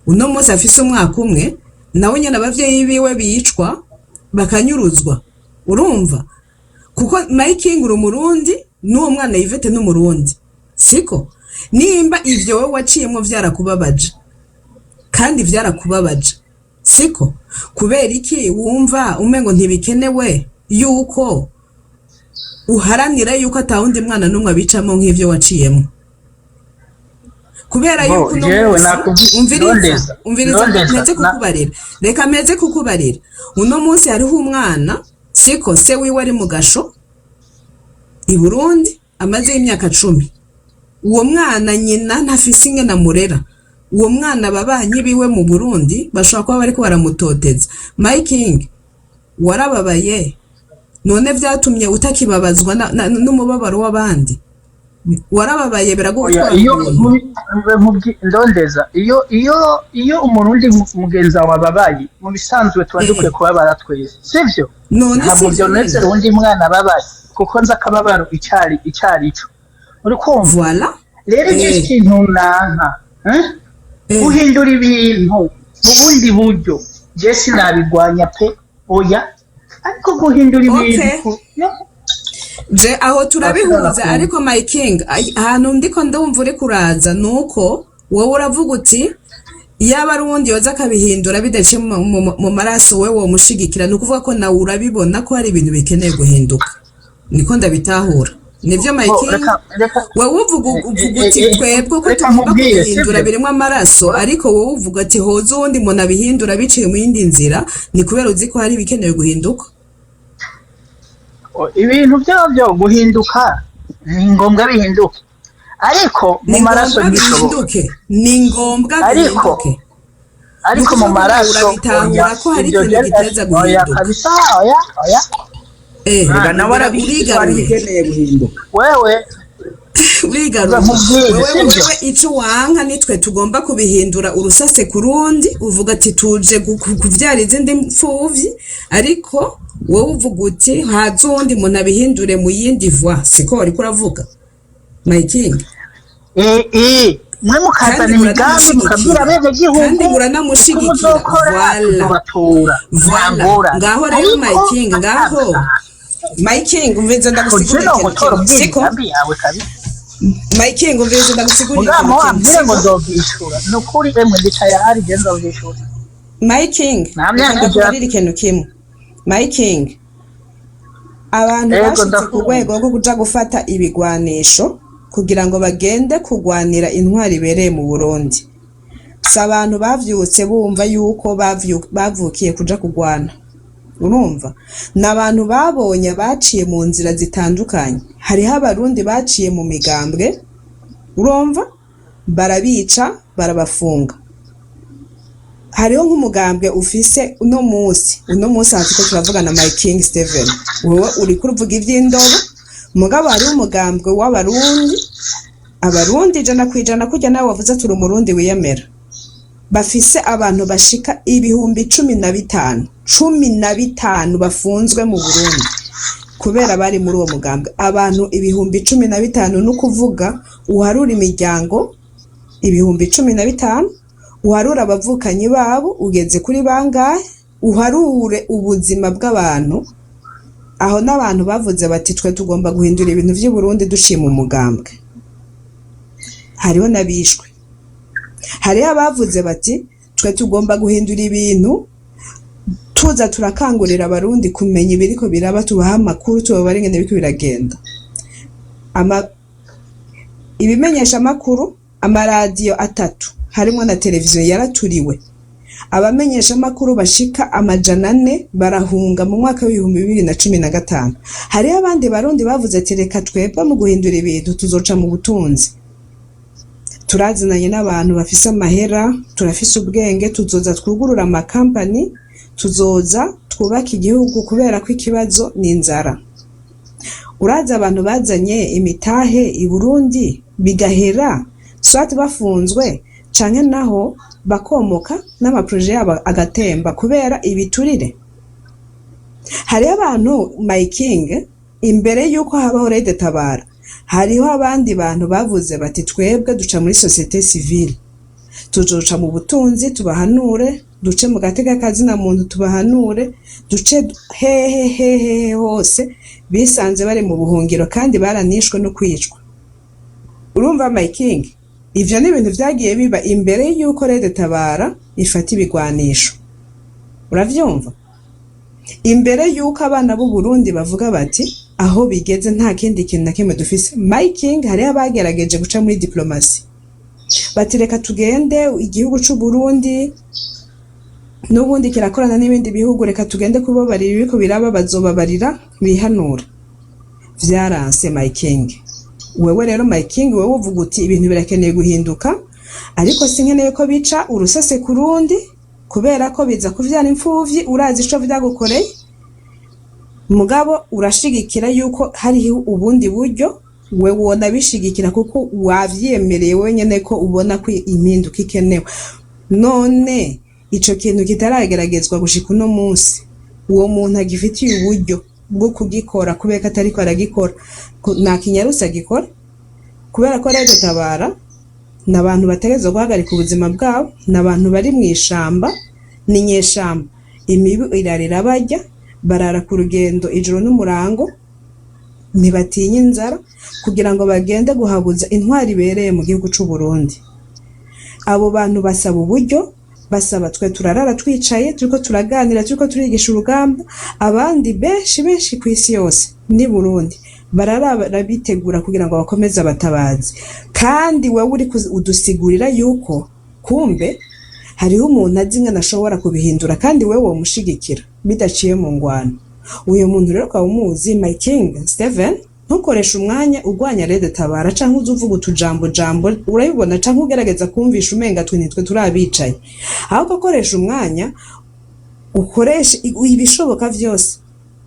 uno munsi afise umwaka umwe nawe nyene abavyeyi biwe bicwa bakanyuruzwa. Urumva, kuko my king uri umurundi n'uwo mwana Yvette n'umurundi, siko? Nimba ivyo wowe waciyemwo vyarakubabaje, kandi vyarakubabaje, siko? Kubera iki wumva umengo ntibikenewe yuko uharanira yuko atawundi mwana n'umwe abicamo nk'ivyo waciyemwo? Kubera Bo yuko uno jewe munsi nakubwiye, umviriza, ndondeza, umviriza, ndondeza mpeze na kukubarira, reka mpeze kukubarira. Uno munsi hariho umwana, siko? Se wiwe ari mu gasho i Burundi amaze imyaka 10. Uwo mwana nyina ntafise ingene amurera. Uwo mwana ababanyi biwe mu Burundi bashobora kuba bariko baramutoteza. My king, warababaye, none vyatumye utakibabazwa n'umubabaro w'abandi? Warababaye Oya, biragutwara iyo umuntu. Ndondeza, iyo umurundi mugenzi wawe ababaye, mu bisanzwe tuba dukwiye kubabara twese, sivyo? None Ntabwo sivyo vyonezera nyene. uwundi mwana ababaye, kuko nzi akababaro icari icarico, uri kumva? Voilà. Rero icyo kintu nanka, eh? Guhindura ibintu mu bundi buryo, je sinabigwanya pe, oya, ariko guhindura ibintu no. Je aho turabihuza. Nakunda. Ariko my king, ahantu ndiko ndumva uri kuraza nuko wowe uravuga uti yaba ari uwundi yoza akabihindura bidaciye mu maraso, wewe womushigikira. Ni ukuvuga ko nawe urabibona ko hari ibintu bikeneye guhinduka, niko ndabitahura, nivyo my Bo, king? Reka reka Wewe uvuga uvuga uti twebwe ko reka tugomba nkubwire, kubihindura sivyo? birimo amaraso, ariko wowe uvuga ati hoza uwundi muntu abihindura biciye mu yindi nzira, ni kubera uzi ko hari ibikenewe guhinduka. Ibintu byabyo guhinduka ni ngombwa bihinduke, ariko mu Ni maraso ngombwa ntibishoboka. bihinduke, ni ngombwa Ariko bihinduke. Ariko mu Ni ukuvuga ngo maraso oya, urabitahura ko hari ibyo ikintu giteza oya guhinduka. kabisa, oya oya. Reka nawe arabizi ko hari Urigaruye. ibikeneye guhinduka. Wewe Urigaruye. Nkubwire, Wewe sibyo? wewe ico wanka nitwe tugomba kubihindura urusase ku rundi. Uvuga ati tuje kuvyara izindi mfuvyi, ariko wowe uvuga uti haza uwundi muntu abihindure mu yindi voie, siko wariko uravuga, my king? Mwe mukazana Kandi imigambi mukabwira muranamushigikira, abenegihugu kandi uko muranamushigikira. muzokora, Voilà. tuzobatora, nta Voilà. ngorane. Ngaho rero my Ariko king, ngaho my king, umviriza uje ndagusigurira no ikintu gutora kimwe, ubwira siko? imigambi yawe kabisa. My king, umviriza ndagusigurira Mugabo ikintu kimwe, wambwire ngo siko? nzobyishura, ni ukuri emwe ndicaye ahari je nzobyishura. My king, Nta reka myaka ijana. ndakubarira ikintu kimwe, my king. Abantu Ego, bashitse ku ndakumva. rwego rwo kuja gufata ibigwanisho kugira ngo bagende kugwanira intwari ibereye mu Burundi. Si abantu bavyutse bumva yuko bavukiye kuja kugwana. Urumva, ni abantu babonye baciye mu nzira zitandukanye. Hariho Abarundi baciye mu migambwe, urumva, barabica, barabafunga. Hariho nk'umugambwe ufise uno munsi aha turiko turavugana, my king Steven, wewe uriko uruvuga ivy'indobo, mugabo hariho umugambwe w'Abarundi, Abarundi 100%, kurya nawe wavuze turi Umurundi wiyemera, bafise abantu bashika 15,000, 15 bafunzwe mu Burundi kubera bari muri uwo mugambwe. Abantu 15,000, ni ukuvuga uharura imiryango 15,000, uharure abavukanyi babo, ugeze kuri bangahe? Uharure ubuzima bw'abantu aho, n'abantu bavuze bati: "Twe tugomba guhindura ibintu vy'i Burundi duciye mu mugambwe." Hariho n'abishwe. Hariho abavuze bati: "Twe tugomba guhindura ibintu, tuza turakangurira Abarundi kumenya ibiriko biraba, tubaha amakuru, tubabare ingene biriko biragenda." Ibimenyesha amakuru, amaradiyo atatu harimwo na televiziyo yaraturiwe, abamenyesha amakuru bashika 400 barahunga mu mwaka w'2015. Hariho abandi Barundi bavuze ati: "Reka twebwe mu guhindura ibintu tuzoca mu butunzi, turazinanye n'abantu bafise amahera, turafise ubwenge, tuzoza twugurura amakampani, tuzoza twubake igihugu kubera ko ikibazo ni inzara." Urazi abantu bazanye imitahe i Burundi bigahera soit bafunzwe canke naho bakomoka n'ama projets yabo agatemba kubera ibiturire. Hariho abantu, my king, imbere y'uko habaho Red Tabara, hariho abandi bantu bavuze bati: "Twebwe duca muri société civile, tuzoca mu butunzi tubahanure, duce mu gateka kazina muntu tubahanure, duce hehe hehe hehe hose." Bisanze bari mu buhungiro kandi baranishwe no kwicwa. Urumva, my king, ivyo ni ibintu vyagiye biba imbere y'uko Red Tabara ifata ibigwanisho. Uravyumva, imbere y'uko abana b'u Burundi bavuga bati: "Aho bigeze nta kindi kintu na kimwe dufise." My king, hariho abagerageje guca muri diplomatie, bati: "Reka tugende, igihugu c'u Burundi n'ubundi kirakorana n'ibindi bihugu, reka tugende kubabarira ibiriko biraba, bazobabarira bihanura." Vyaranse, my king. Wewe rero, my king, wewe uvuga uti: "Ibintu birakeneye guhinduka, ariko sinkeneye ko bica urusase ku rundi kubera ko biza kuvyara imfuvyi." Urazi ico vyagukoreye, mugabo urashigikira yuko hariho ubundi buryo. We wona bishigikira kuko wavyemereye wenyene ko ubona ko impinduka ikenewe. None ico kintu kitarageragezwa gushika uno munsi, uwo muntu agifitiye uburyo bwo kugikora, kubera ko atariko aragikora, nta kinyarutsi agikora, kubera ko Red Tabara ni abantu bategerezwa guhagarika ubuzima bwabo, ni abantu bari mu ishamba, ni inyeshamba, imibu irarira barya, barara ku rugendo ijoro n'umurango, ntibatinya inzara kugira ngo bagende guhabuza intwari ibereye mu gihugu c'u Burundi. Abo bantu basaba uburyo, basaba twe turarara twicaye, turiko turaganira, turiko turigisha urugamba. Abandi benshi benshi ku isi yose ni Burundi barara barabitegura kugira ngo bakomeze abatabazi. Kandi wewe uri udusigurira yuko kumbe hariho umuntu azi ingene ashobora kubihindura, kandi wewe womushigikira bidaciye mu ngwano. Uyo muntu rero ukaba umuzi, my king Steven. Ntukoreshe umwanya urwanya Red Tabara canke uze uvuga utujambo jambo, urabibona, canke ugerageza kumvisha umenga twe nitwe turi abicaye. Ahubwo koresha umwanya, ukoreshe ibishoboka vyose,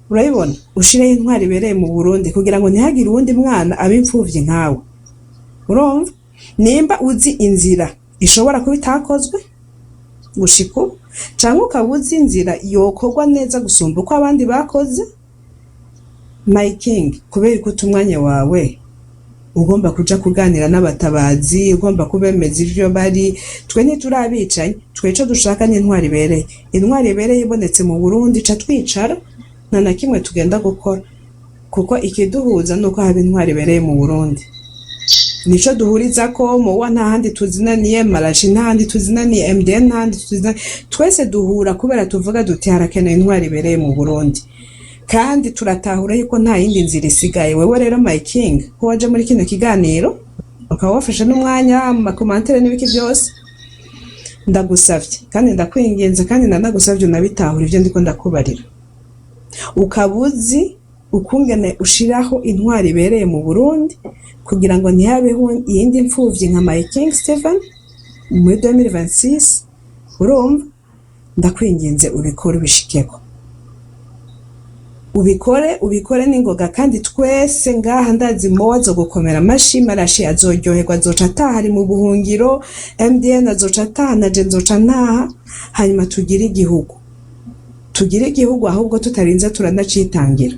urabibona, ushireho intwari ibereye mu Burundi kugira ngo ntihagire uwundi mwana aba imfuvyi nkawe. Urumva, nimba uzi inzira ishobora kuba itakozwe gushika ubu, canke ukaba uzi inzira yokorwa neza gusumba uko abandi bakoze, my king, kubera ko uta umwanya wawe ugomba kuja kuganira n'abatabazi, ugomba kubemeza ivyo bari? Twe ntituri abicanyi. Twe ico dushaka ni intwari ibereye. Intwari ibereye ibonetse mu Burundi, ca twicara, nta na kimwe tugenda gukora, kuko ikiduhuza nuko haba intwari ibereye mu Burundi. Nico duhurizako. Muwa nta handi tuzinaniye, Marashi nta handi tuzinaniye, MDN nta handi tuzinaniye. Twese duhura kubera tuvuga duti: "Harakenewe intwari ibereye mu Burundi," kandi turatahura yuko nta yindi nzira isigaye. Wewe rero, my king, ko waje muri kino kiganiro ukaba wafashe n'umwanya mu ma commentaires n'ibiki byose. Ndagusavye kandi ndakwinginze kandi ndanagusavye unabitahura ivyo ndiko ndakubarira, ukaba uzi ukungene ushiraho intwari ibereye mu Burundi kugira ngo ntihabeho iyindi mfuvyi nka My King Steven muri 2026. Urumva, ndakwinginze ubikore, ubishikeko, ubikore, ubikore n'ingoga. Kandi twese ngaha ndazi Mowa azogukomera amashi, Marashi azoryoherwa, azoca ataha ari mu buhungiro, MDN azoca ataha, naje nzoca ntaha, hanyuma tugire igihugu, tugire igihugu ahubwo tutarinze turanacitangira,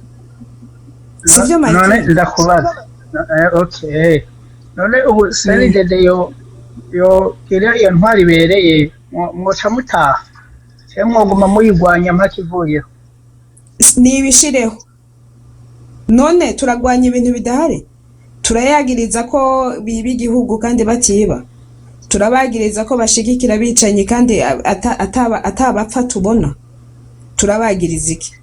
sivyo, My None King? Ndakubaza. Okay, none ubu CNDD yo gira iyo ntwari ibereye, mwoca mutaha cyangwa mwoguma muyigwanya mpaka ivuyeho? Nibishireho. None turagwanya ibintu bidahari? Turayagiriza ko biba igihugu kandi batiba, turabagiriza ko bashigikira abicanyi kandi atabapfa tubona. Turabagiriza iki?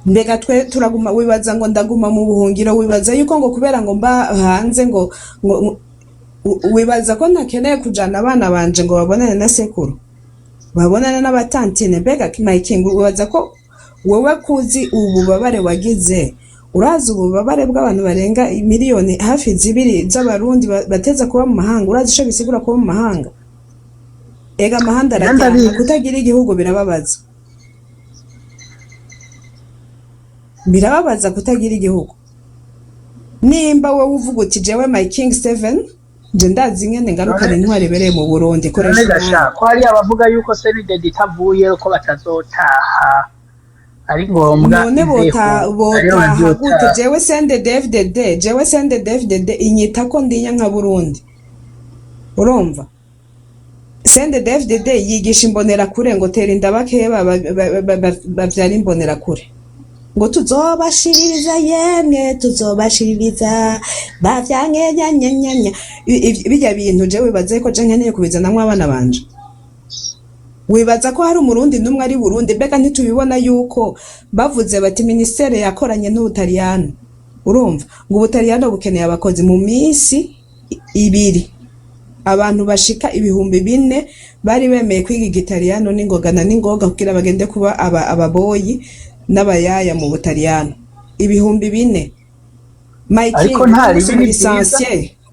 Mbega twe turaguma, wibaza ngo ndaguma mu buhungiro? Wibaza yuko ngo kubera ngo mba hanze ngo wibaza ko ntakeneye kujana abana banje ngo babonane na sekuru, babonane n'abatantine? Mbega My King, wibaza ko wowe kuzi ububabare wagize, urazi ububabare bw'abantu barenga miliyoni hafi 2 z'Abarundi bateza kuba mu mahanga? Urazi ico bisigura kuba mu mahanga? Ega amahanga Njye araryana. Ndabizi. Kutagira igihugu birababaza, birababaza kutagira igihugu. Nimba wowe uvuga uti: "Jewe My King Steven, nje ndazi ingene ngarukana None intwari ibereye mu Burundi", none koresha gasha umwanya. Ko hari abavuga yuko CNDD itavuye ko batazotaha, ari ngombwa None iveho, ariyo botaha gute? bazotaha. Jewe CNDD-FDD, jewe CNDD-FDD inyita ko ndinya nka Burundi. Urumva, CNDD-FDD yigisha imbonerakure ngo tera inda bakeba bavyara imbonerakure, ngo tuzobashiririza, yemwe tuzobashiririza bavyanke nyanyanyanya. Birya bintu jewe wibaza ko je nkeneye kubizanamwo abana banje? Wibaza ko hari Umurundi n'umwe ari Burundi? Mbega ntitubibona yuko bavuze bati ministere yakoranye n'Ubutaliyano, urumva, ngo Ubutaliyano bukeneye abakozi, mu minsi 2 abantu bashika 4000 bari bemeye kwiga igitaliyano n'ingoga na n'ingoga kugira bagende kuba ababoyi n'abayaya mu Butaliyano, 4000, My Ariko King. nta Umunsi ribi, ni byiza.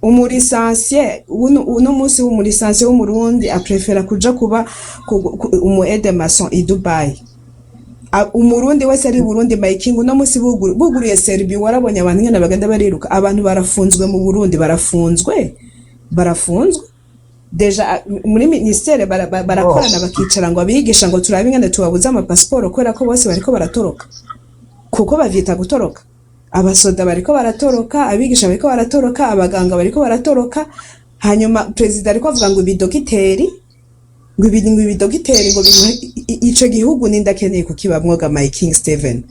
Umulicencié uno munsi w'umulicencié w'Umurundi aprefera kuja kuba umu aide maçon i Dubai. Umurundi wese ari Burundi, My King, uno munsi buguruye Serbie, warabonye abantu ingene bagenda bariruka. Abantu barafunzwe mu Burundi, barafunzwe, barafunzwe déjà muri ministere barakorana, bakicara ngo abigisha ngo turabe ingene tubabuze amapasiporo kubera ko bose bariko baratoroka, kuko bavyita gutoroka. Abasoda bariko baratoroka, abigisha bariko baratoroka, abaganga bariko baratoroka. Hanyuma perezida ariko avuga ngo ibidogiteri, ngo ibi, ngo ibidogiteri, ngo bintu ico gihugu nindakeneye kukibamwo ga, My King Steven?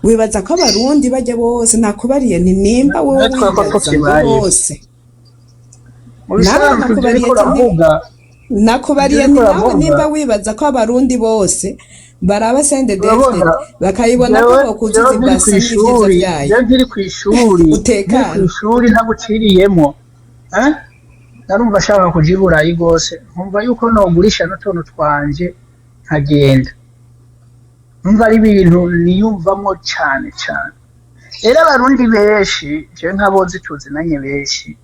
Wibaza ko Abarundi bajya bose nakubariye nti nimba wowe Natwe ko wibaza ngo tukibaye bose mu nawe bisanzwe ibyo nakubariye ariko ati uravuga nakubariye ibyo nti ariko nawe uravuga nimba wibaza ko Abarundi bose baraba CNDD-FDD Urabona, bakayibona ko jewe bokuzuza jewe nkiri ibase n'ivyiza kw'ishuri, vyayo jewe nkiri kw'ishuri, nkiri utekane. kw'ishuri ntaguciriyemo, eh? Narumva ashaka kuja i Burayi rwose, nkumva yuko nogurisha n'utuntu twanje nkagenda. Numva ari ibintu niyumvamwo cane cane. Rero Abarundi benshi, jewe nk'abozi tuzinanye benshi,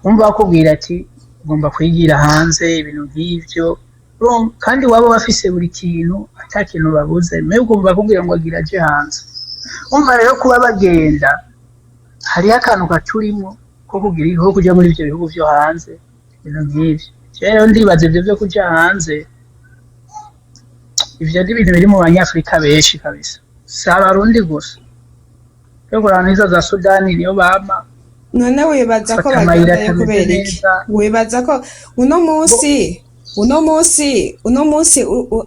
umva bakubwira ati ugomba kwigira hanze, ibintu nk'ivyo. Kandi waba bafise buri kintu, ata kintu babuze, mbega ukumva bakubwira ngo agira aje hanze. Umva rero, kuba bagenda, hariho akantu katurimo ko kugira ko kuja muri ivyo bihugu vyo hanze, ibintu nk'ivyo. Jewe rero ndibaza ivyo vyo kuja hanze, ivyo ni ibintu biri mu Banyafurika benshi kabisa, si Abarundi gusa. Rero kuraba n'izo za Sudani niyo bama None wibaza ko fata amayira bagendayo atameze kubera iki? neza. Wibaza ko uno munsi, uno munsi, uno munsi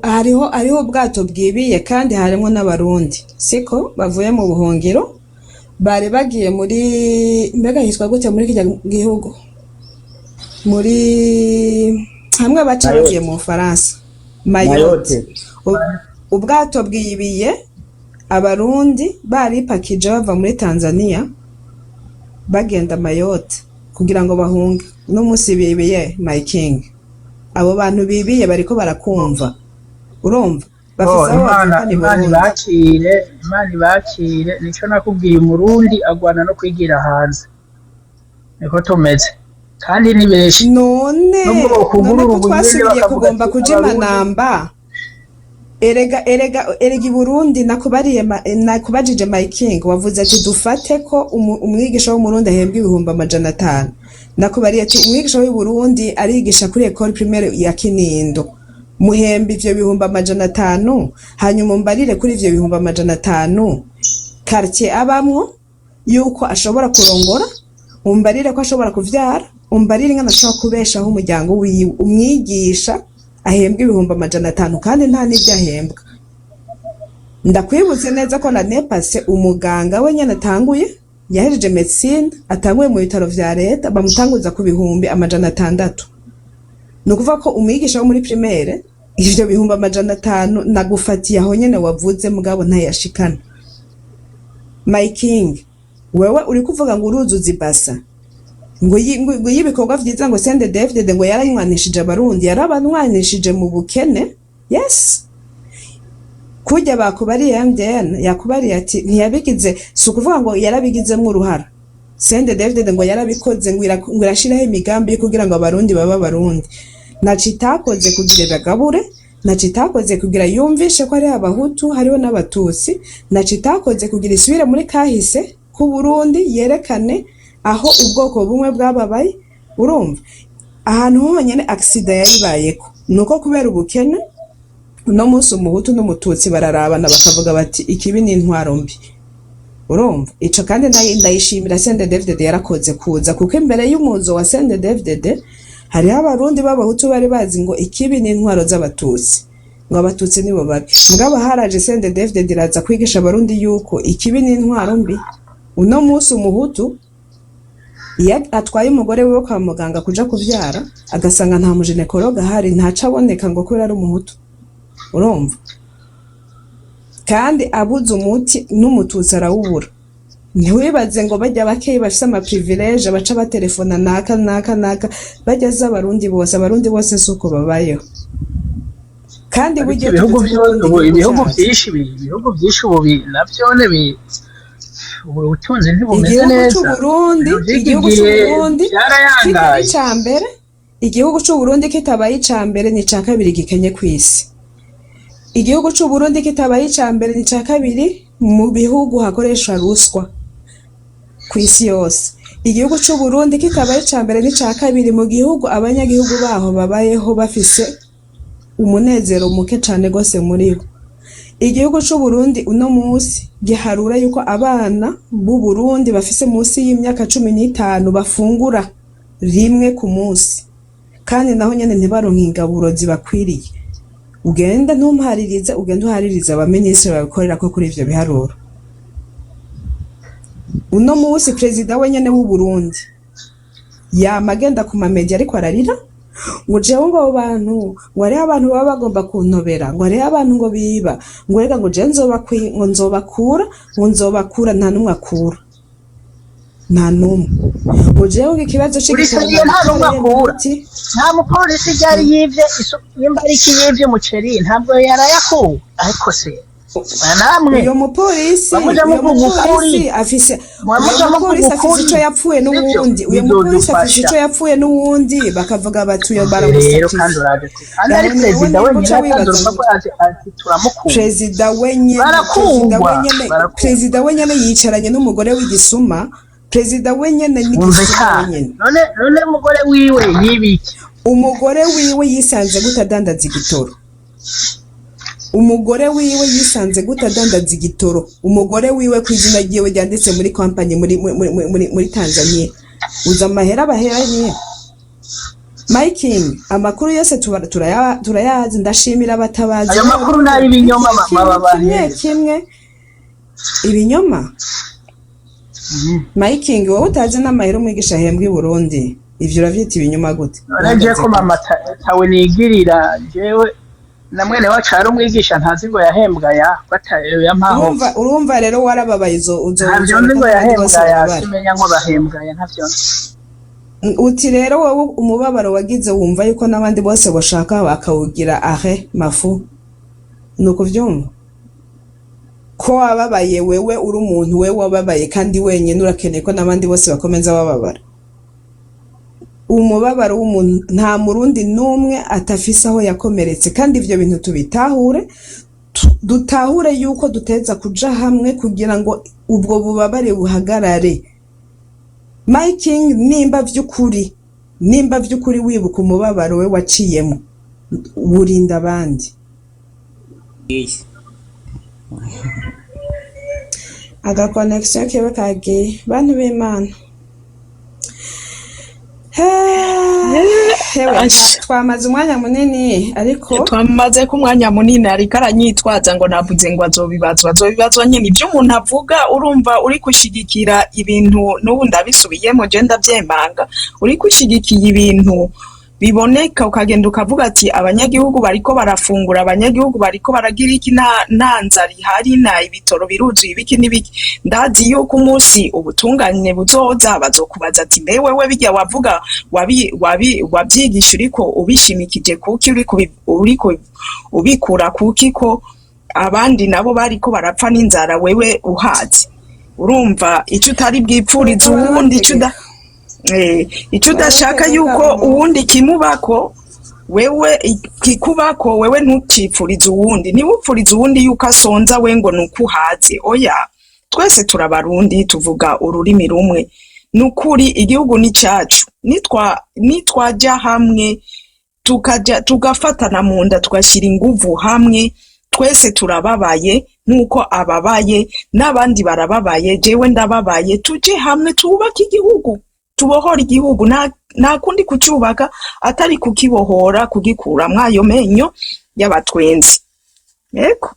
hariho ubwato bwibiye kandi harimo n'Abarundi, siko bavuye mu buhungiro, bari bagiye muri, mbega hitwa gute muri kirya gihugu, muri hamwe baca bagiye Mayotte. mu Bufaransa, Mayotte. Mayotte. Ubwato bwibiye, Abarundi baripakije bava muri Tanzania bagenda Mayotte kugira ngo bahunge. Uno munsi bibiye, My King. Abo bantu bibiye bariko barakumva, urumva, Oh, bafise aho Imana bavukana i Imana Burundi. ibakire, Imana ibakire. Nico nakubwiye, Umurundi agwana no kwigira hanze, niko tumeze kandi ni benshi. None Nubwo none bokugurura ko ubu nyene twasubiye bakavuga kugomba ati kuja Abarundi imanamba, erega i Burundi nakubariye nakubajije, my king, wavuze ati dufate ko umwigisha w'Umurundi ahembwa 500,000. Nakubariye ati umwigisha w'i Burundi arigisha kuri école primaire ya Kinindo, muhemba ivyo 500,000. Hanyuma umbarire kuri ivyo 500,000 quartier abamwo yuko ashobora kurongora, umbarire ko ashobora kuvyara, umbarire ingene ashobora kubeshaho umuryango wiwe. Umwigisha ahembwa 500,000 kandi nta n'ibyo ahembwa. Ndakwibutse neza ko l'année passée umuganga we nyene atanguye, yahejeje médecine, atanguye mu bitaro vya leta, bamutanguza ku 600,000. Ni ukuvuga ko umwigisha wo muri primaire ivyo 500,000 nagufatiye aho nyene wavuze, mugabo ntayashikana. My king, wewe uri kuvuga ngo uruzuza ibasa, ngo y'ibikorwa vyiza, ngo CNDD-FDD ngo yaranywanishije Abarundi, yarabanwanishije mu bukene. Yes, kurya bakubariye MDN yakubariye ati ntiyabigize, si ukuvuga ngo yarabigizemwo uruhara. CNDD-FDD ngo yarabikoze, ngo irashiraho imigambi yo kugira ngo Abarundi babe Abarundi. Ntaco itakoze kugira ibagabure, ntaco itakoze kugira yumvishe ko hariho Abahutu, hariho n'Abatutsi, ntaco itakoze kugira isubire muri kahise k'Uburundi, yerekane aho ubwoko bumwe bwababaye. Urumva, ahantu honyene accident yayibayeko ni uko kubera ubukene uno munsi Umuhutu n'Umututsi bararabana bakavuga bati ikibi ni intwaro mbi. Urumva ico kandi ndayishimira CNDD-FDD yarakoze kuza, kuko imbere y'umuzo wa CNDD-FDD hariho Abarundi b'Abahutu bari bazi ngo ikibi ni intwaro z'Abatutsi, ngo Abatutsi nibo babi. Mugabo haraje CNDD-FDD iraza kwigisha Abarundi yuko ikibi ni intwaro mbi. Uno munsi Umuhutu iyo atwaye umugore wiwe kwa muganga kuja kuvyara, agasanga nta mu gynécologue ahari, ntaca aboneka ngo kubera ari Umuhutu. Urumva, kandi abuze umuti n'Umututsi arawubura. Ntiwibaze ngo bajya bakeyi bafise ama privilèges baca batelefona naka naka naka, bajya z'Abarundi bose. Abarundi bose si uko babayeho kandi Ariko burya ibihugu tugeze byose gukunda ubu igihugu ibihugu cyacu. byinshi ibihugu byinshi ubu navyone ubu ubutunzi ntibumeze Igihugu neza. c'Uburundi, Ibintu vy'iki igihugu gihe c'Uburundi kitari byarayangaye. ica mbere, igihugu c'Uburundi kitabaye ica mbere, ni ica kabiri gikenye kw'isi. Igihugu c'Uburundi kitabaye ica mbere, ni ica kabiri mu bihugu hakoreshwa ruswa kw'isi yose. Igihugu c'Uburundi kitabaye ica mbere, n'ica kabiri mu gihugu abanyagihugu baho babayeho bafise umunezero muke cane gose muri bo. Igihugu c'Uburundi uno munsi giharura yuko abana b'u Burundi bafise munsi y'imyaka 15 bafungura rimwe ku munsi, kandi naho nyene ntibaronke ingaburo zibakwiriye. Ugenda ntumparirize, ugenda uharirize abaminisitiri babikorera ko kuri ivyo biharuro. Uno munsi perezida wenyene w'u Burundi yama agenda ku ma médias ariko ararira ngo jewe ngo abo bantu, ngo hariho abantu baba bagomba kuntobera, ngo hariho abantu ngo biba, ngo reka ngo jewe ngo nzobakura, ngo nzobakura. Nta n'umwe akura, nta n'umwe. Ngo jewe ngo ikibazo Uri c'igitoro sérieux? Nta n'umwe akura? umuti. Nta mupolisi ryari yivye nimba ari iki yivye umuceri, ntabwo yarayakuwe. Ariko se namwe Uyo mupolisi, bamuja uyo muvuga ukuri. mupolisi afise, uyo Mwamuja muvuga mupolisi afise ukuri. ico yapfuye Sivyo? n'uwundi. Uyo mupolisi afise Bizodufasha. ico yapfuye n'uwundi, bakavuga bati uyo Rero kandi baramusakije. uraje kandi ari Nawe perezida niba wenyine uca atanze wibaza urupapuro ati ati turamukunda. Perezida wenyene, perezida Barakundwa, wenyene, barakundwa. perezida wenyene yicaranye n'umugore w'igisuma. Perezida wenyene Wumve n'igisuma ka wenyene. None umugore wiwe yibiki? Umugore wiwe yisanze gute adandaza igitoro? Umugore wiwe yisanze gute adandaza igitoro? Umugore wiwe ku izina ryiwe ryanditse muri kompanyi muri Tanzania. Uzi amahera baheranye? My king, amakuru yose turayazi. Ndashimira abatabazi. Ayo makuru ni ay'ibinyoma Kimwe, baba kimwe bahereza. kimwe ibinyoma. My king, wowe utazi n'amahera umwigisha ahembwa i Burundi, ivyo uravyita ibinyoma gute? None je ko mama tawe nigirira, jewe na mwene wacu hari umwigisha ntazi ngo yahembwa ya yampaho. Urumva rero warababaye, uzo Ntavyo nzi ngo uzoreka n'abandi bose yahembwa ya bababare. Simenya ngo bahembwa ya, ntavyo nzi. Uti rero wowe umubabaro wagize wumva yuko n'abandi bose bashaka bakawugira ahe mafu, ni ukuvyumva ko wababaye wewe uri umuntu, wewe wababaye kandi wenyine, urakeneye ko n'abandi bose bakomeza bababara. Umubabaro w'umuntu, nta Murundi n'umwe atafise aho yakomeretse, kandi ivyo bintu tubitahure, dutahure yuko duteza kuja hamwe kugira ngo ubwo bubabare buhagarare. Making nimba vy'ukuri wibuka umubabaro we waciyemo, wurinda abandi. Aga connexion kiwe kagiye, bantu b'Imana. Hewe. Asha. Twamaze umwanya munini, ariko Twamaze ko umwanya munini, ariko aranyitwaza ngo navuze ngo azobibazwa, azobibazwa nyine. Ibyo umuntu avuga, urumva uri gushigikira ibintu, n'ubu ndabisubiyemo, je ndavyemanga, uri gushigikiye ibintu biboneka, ukagenda ukavuga ati abanyagihugu bariko barafungura, abanyagihugu bariko baragira iki, nta nzara ihari, nta ibitoro biruzuye, ibiki n'ibiki. Ndazi yuko umunsi ubutungane buzoza bazokubaza ati: mbe wewe bijya wavuga wabi wabyigisha uriko ubishimikije kuki, uriko ubikura kuki, ko abandi nabo bariko barapfa n'inzara, wewe uhazi? Urumva icyo utari bwipfurize uwundi, icyo udashaka yuko uwundi kimubako wewe kikubako, wewe ntucipfurize uwundi. Ntiwupfurize uwundi yuko asonza, we ngo nuko uhaze. Oya, twese turabarundi, tuvuga ururimi rumwe. Nukuri igihugu ni cyacu. Nitwajya hamwe, tukaja tugafatana mu nda, tugashyira inguvu hamwe, twese turababaye nk'uko ababaye n'abandi barababaye, jewe ndababaye, tuje hamwe twubake igihugu, tubohore igihugu. Nta kundi kucyubaka atari kukibohora, kugikuramwo ayo menyo y'abatwenzi. Yego.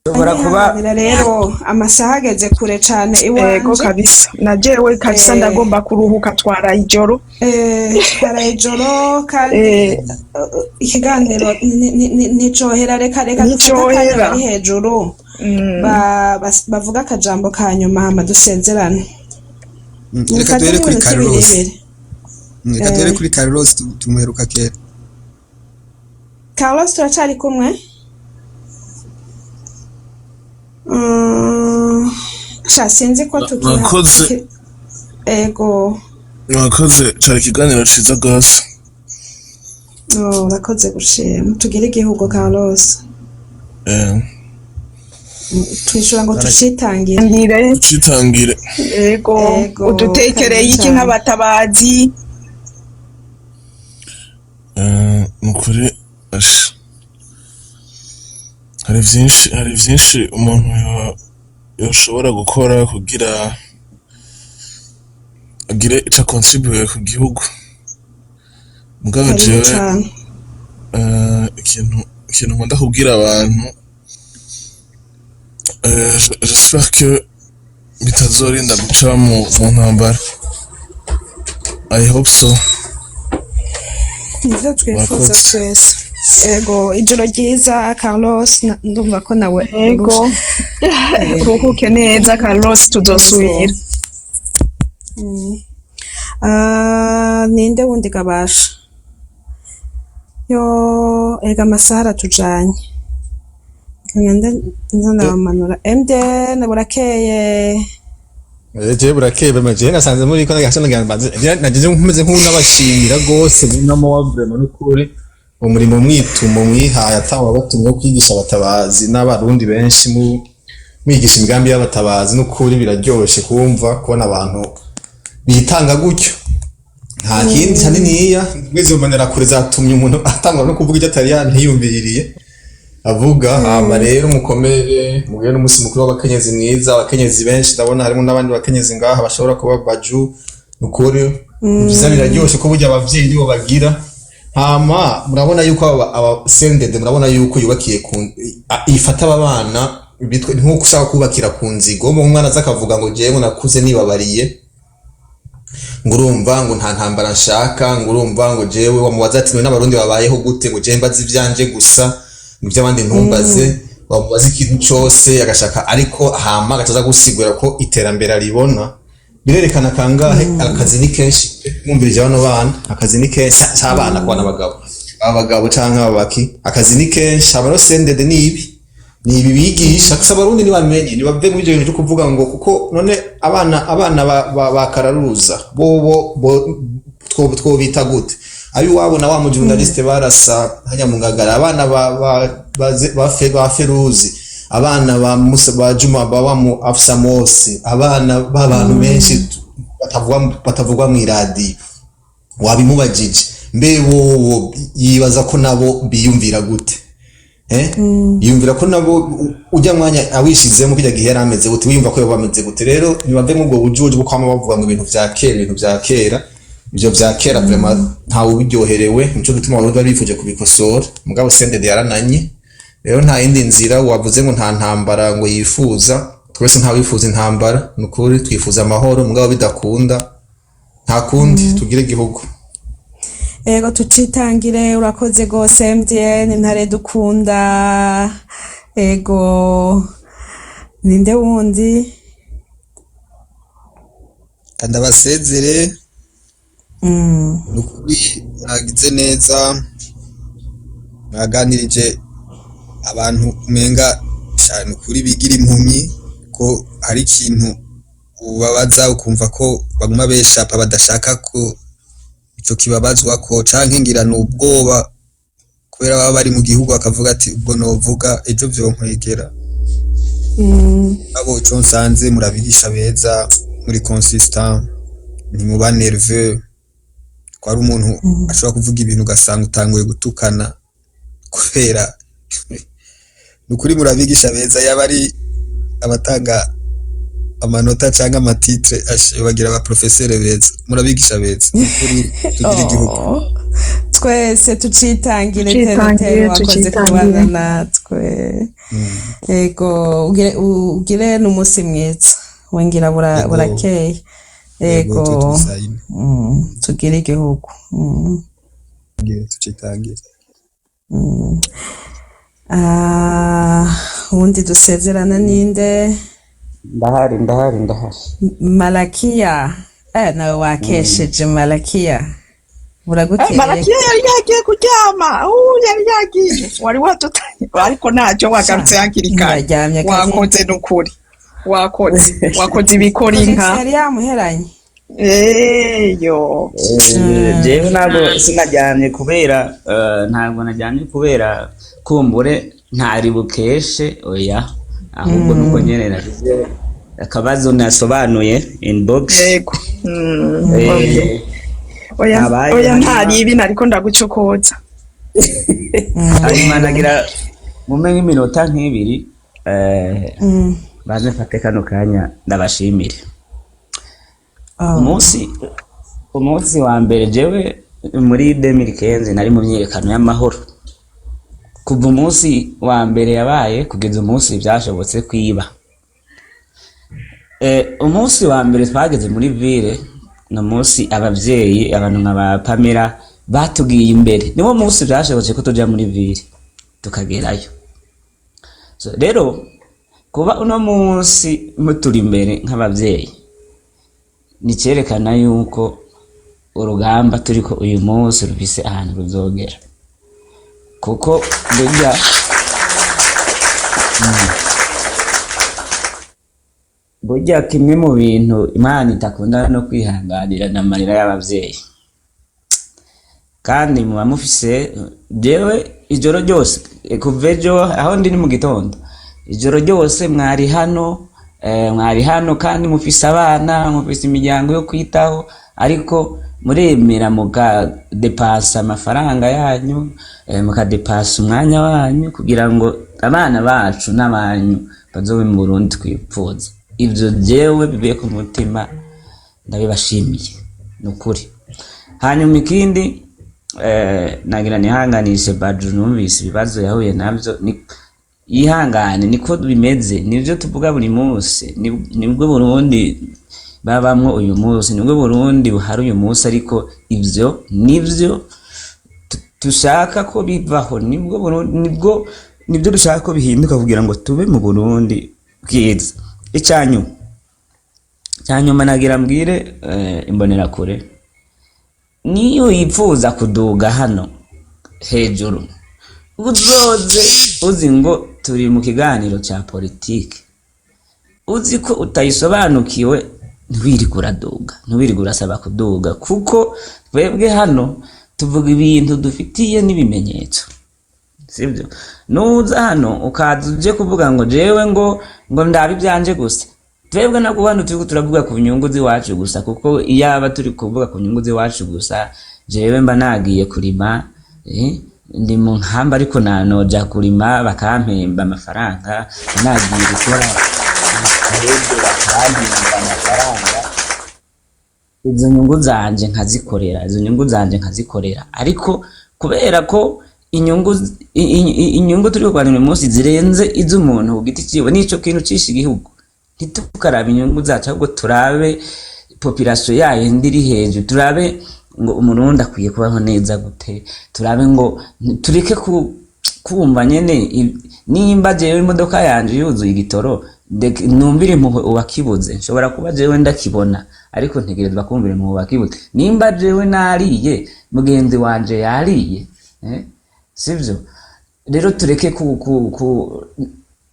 Ushobora kuba Anyihanganira rero, amasaha ageze kure cane Ego. iwanje. Kabisa, na jewe kabisa. Ndagomba kuruhuka, twaraye ijoro. Twaraye ijoro kandi ikiganiro nticohera. Reka dufate akanya. Nticohera. Bari hejuru bavuga akajambo ka nyuma, hama dusezerane. Reka Mufate duhere kuri nk'iminota ibiri Carlos. ibiri. Reka duhere kuri Carlos, tumuheruka kera. Carlos, turacari kumwe? Sha, sinzi ko tukiha. Mwakoze. Ego. Mwakoze, cari ikiganiro ciza gose. Oh, urakoze gushima. Tugire igihugu, Carlos. Twishura ngo tucitangire. Ngire. Tucitangire. Ego. Ego. Udutekereye Karibu iki cane. nk'abatabazi? Nukuri asha, hari vyinshi umuntu yoshobora gukora kugira agire ico akontribuye ku gihugu, mugabo Karibu jewe cane. Ikintu nkunda kubwira abantu, j'espère que bitazorinda guca mu ntambara. I hope so. Nivyo twifuza Murakoze. twese. Ego, ijoro ryiza, Carlos. Ndumva ko nawe Ego, uruhuke neza, Carlos, tuzosubira. Ah, ninde wundi gabasha? Yo, ega amasaha aratujanye. Ngende nza ndabamanura. MDN, burakeye. Je, burakeye bema. Je nasanze muri ko nagasha nagambaze, nagize nkumeze nk'unabashimira gose no wa vraiment, n'ukuri umurimo mwitumo mwihaye atawa batumwe wo kwigisha abatabazi n'abarundi benshi, mu mwigisha imigambi y'abatabazi, n'ukuri biraryoshe kumva kubona abantu bitanga gutyo. Nta kindi haniniya, mwizo mbonera kure zatumye umuntu atangwa no kuvuga icyo atari yantiyumviririye avuga. Hama rero mukomere, mugire n'umunsi mukuru w'abakenyezi mwiza. Abakenyezi benshi ndabona harimo n'abandi bakenyezi ngaha bashobora kuba baju. Nukuri byiza, biraryoshe ko burya abavyeyi nibo bagira. Hama murabona yuko aba CNDD, murabona yuko yubakiye ku ifata aba bana bitwe nkuko ushaka kubakira ku nzigo. Umwana aza akavuga ngo jewe nakuze nibabariye, ngo urumva ngo nta ntambara nshaka, ngo urumva ngo jewe, wamubaza ati none n'abarundi babayeho gute, ngo jewe mbaze ivyanje gusa, ngo ivy'abandi ntumbaze. Wamubaza ikintu cose agashaka, ariko hama agaca aza gusigura ko iterambere aribona. Birerekana kangahe akazi ni kenshi. Mwumvirije bano bana, akazi ni kenshi. Si abana kwa n'abagabo, abagabo canke ababaki, akazi ni kenshi. Abaro CNDD ni ibi bigisha gusa. Abarundi ntibamenye, ntibave muri ibyo bintu byo kuvuga ngo kuko none abana ba kararuza bobo bo twobita gute? Abiwabo na wa mu journaliste barasa hajya mu Ngagara, abana ba Feruzi, abana ba Musa, ba Juma, ba wa mu Afsa Mose, abana b'abantu benshi batavugwa mu iradiyo. Wabimubajije mbe wowo yibaza ko nabo biyumvira gute? Yumvira ko nabo ujya mwanya awishizemo kijya gihe yari ameze gute? Wiyumva ko yoba ameze gute? Rero ntibave muri ubwo bujuju bwo kwama bavuga ngo ibintu vya kera, ibintu vya kera, ivyo vya kera vraiment ntawe ubiryoherewe. Nico gituma abarundi bari bifuje kubikosora, mugabo CNDD yarananye. Rero nta yindi nzira. Wavuze ngo nta ntambara ngo yifuza, twese nta wifuza intambara, ni ukuri twifuza amahoro, mugabo bidakunda nta kundi, tugire igihugu. Ego, tucitangire. Urakoze rwose MDN Ntare dukunda. Ego, ninde wundi? Kanda basezere. Ni ukuri mwagize neza, mwaganirije abantu umenga cyane ukuri bigira impumyi, ko hari ikintu ubabaza ukumva ko baguma beshapa, badashaka ko ico kibabazwa ko, canke ngira ni ubwoba kubera baba bari mu gihugu, bakavuga ati ubwo novuga ejo vyonkwegera. Abo ico nsanze murabigisha beza, muri consistent, ntimuba nerveux, ko hari umuntu ashobora kuvuga ibintu ugasanga utanguye gutukana kubera. Ni ukuri murabigisha beza, yaba ari abatanga amanota cyangwa ama titres bagira aba professeurs beza. Murabigisha beza, ni ukuri tugira igihugu. Oh, twese tucitangire tere tere. Tucitangire. Wakoze Tucitangire. kubana natwe. Ego, ugire n'umunsi mwiza wengira burakeye. Yego. Ego. Twe tuzayine. Tugire igihugu. Tucitangire. Ah, ubundi dusezerana ninde? Ndahari, ndahari, ndahari. Malakiya, nawe wakesheje Malakiya, buragukeye. Malakiya yari yagiye kuryama, yari yagiye, wari wadutanye, ariko ntacyo, wagarutse hakiri kare. Ntibaryamye kare. Wakoze n'ukuri, wakoze, wakoze ibikora inka. Yari yamuheranye. Eyo. Jewe ntabwo sinaryamye kubera ntabwo naryamye kubera kumbure ntari bukeshe, oya, ahubwo nuko nyene nagize akabazo nasobanuye inbox. Yego. Oya. Nabaye Oya. hanyuma- Ntari ibi nariko ndagucokoza. Hanyuma nagira mume nk'iminota nk'ibiri, baze mfate kano kanya ndabashimire. Oh. Umunsi wa mbere jewe muri 2015 nari mu myiyerekano y'amahoro, kuva umunsi wa mbere yabaye kugeza umunsi byashobotse kwiba. Umunsi wa mbere twageze muri ville ni umunsi abavyeyi, abantu nka ba Pamela batugiye imbere, niwo munsi byashobotse ko tuja muri ville tukagerayo. So, rero kuba uno munsi muturi imbere nk'abavyeyi ni cyerekana yuko urugamba turiko uyu munsi rufise ahantu ruzogera, kuko burya burya kimwe mu bintu Imana itakunda no kwihanganira ni amarira y'abavyeyi. Kandi muba mufise, jewe ijoro ryose, kuva ejo aho ndi ni mu gitondo, ijoro ryose mwari hano, mwari hano kandi mufise abana, mufise imiryango yo kwitaho, ariko muremera mukadepasa amafaranga yanyu, mukadepasa umwanya wanyu kugira ngo abana bacu n'abanyu bazobe mu Burundi twipfuza. Ivyo jewe bivuye ku mutima ndabibashimiye, ni ukuri. Hanyuma ikindi, nagira nihanganishe Baju, numvise ibibazo yahuye navyo, ni yihangane, niko bimeze, nivyo tuvuga buri munsi. Nibwo Burundi babamwo uyu munsi, nibwo Burundi buhari uyu munsi, ariko ivyo nivyo dushaka ko bivaho, nibwo Burundi, nibwo nibyo dushaka ko bihinduka kugira ngo tube mu Burundi bwiza. Icanyuma Cyanyuma nagira mbwire imbonerakure, niyo yipfuza kuduga hano hejuru, uzoze uzi ngo turi mu kiganiro cya politike, uzi ko utayisobanukiwe, ntiwirirwe uraduga, ntiwirirwe urasaba kuduga, kuko twebwe hano tuvuga ibintu dufitiye n'ibimenyetso, sibyo? Nuza hano ukaza uje kuvuga ngo jewe ngo ndabe ibyanje gusa, twebwe nabwo hano turiko turavuga ku nyungu z'iwacu gusa, kuko iyaba turi kuvuga ku nyungu z'iwacu gusa, jewe mba nagiye kurima, ndi mu nkamba, ariko nanoja kurima bakampemba amafaranga, nagiye gukora ahubwo bakampemba amafaranga, izo nyungu zanje nkazikorera, izo nyungu zanje nkazikorera. Ariko kubera ko inyungu turi kurwanira uyu munsi zirenze iz'umuntu ku giti ciwe, nico kintu cishe igihugu. Ntitukaraba inyungu zacu, ahubwo turabe population yayo indi iri hejuru, turabe ngo Umurundi akwiye kubaho neza gute, turabe ngo tureke kumva nyene nimba jewe imodoka yanje yuzuye igitoro, numvire impuhwe uwakibuze. Nshobora kuba jewe ndakibona, ariko ntegerezwa kumvira impuhwe uwakibuze. Nimba jewe nariye, mugenzi wanje yariye, sivyo? Rero tureke ku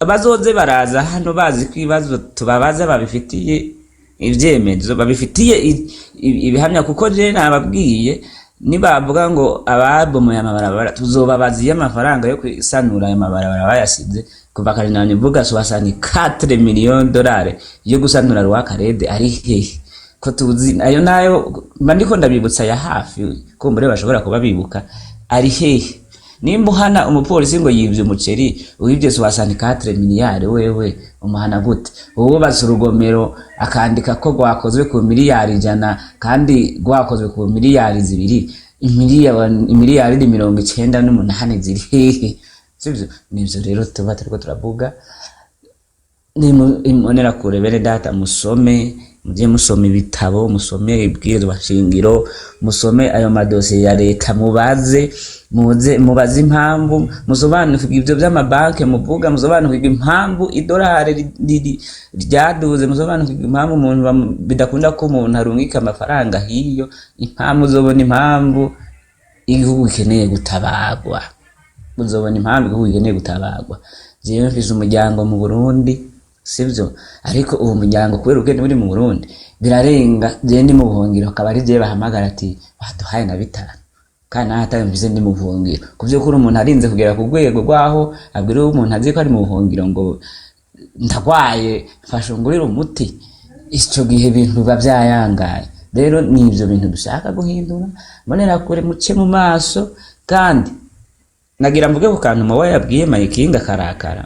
bazoze baraza hano bazi ko ibibazo tubabaza babifitiye ibyemezo, babifitiye ibihamya, kuko je nababwiye, nibavuga ngo ababomoye amabarabara, tuzobabaza iyo amafaranga yo kwisanura ayo mabarabara bayasize. Kuva kare nanye mvuga 64 millions dolari yo gusanura Rwakarede ari hehe, ko tuzi ayo nayo? Mba ndiko ndabibutsa ya hafi, kumbure bashobora kuba bibuka, ari hehe? Nimba uhana umupolisi ngo yivye umuceri, uwivye 64 miliyari, wewe umuhana gute? Uwubatse urugomero akandika ko rwakozwe ku miliyari 100 kandi rwakozwe ku miliyari 2, imiliyari 98 ziri hehe? Sivyo? Nivyo rero tuba turiko turavuga. Imbonera kure, bene data, musome, mujye musoma ibitabo, musome ibwirizwa shingiro, musome ayo madosiye ya leta, mubaze, muze mubaze impamvu, musobanukirwe ibyo by'amabanki muvuga, musobanukirwe impamvu idolari ryaduze, musobanukirwe impamvu umuntu bidakunda ko umuntu arungika amafaranga hiyo, impamvu uzobona impamvu igihugu gikeneye gutabagwa, uzobona impamvu igihugu gikeneye gutabagwa. Jewe mfise umuryango mu Burundi, sivyo? Ariko uwo muryango, kubera ubukene buri mu Burundi, birarenga. Jewe ndi mu buhungiro, akaba ari jewe bahamagara ati baduhaye na bitanu, kandi naho atayo mfise, ndi mu buhungiro. Ku vy'ukuri, umuntu arinze kugera ku rwego rwaho abwira uwo umuntu azi ko ari mu buhungiro ngo ndagwaye, mfasha ungurire umuti, ico gihe ibintu biba vyayangaye. Rero ni ivyo bintu dushaka guhindura. Mbonera kure, muce mu maso. Kandi nagira mvuge ku kantu muba yabwiye Mayikingi akarakara.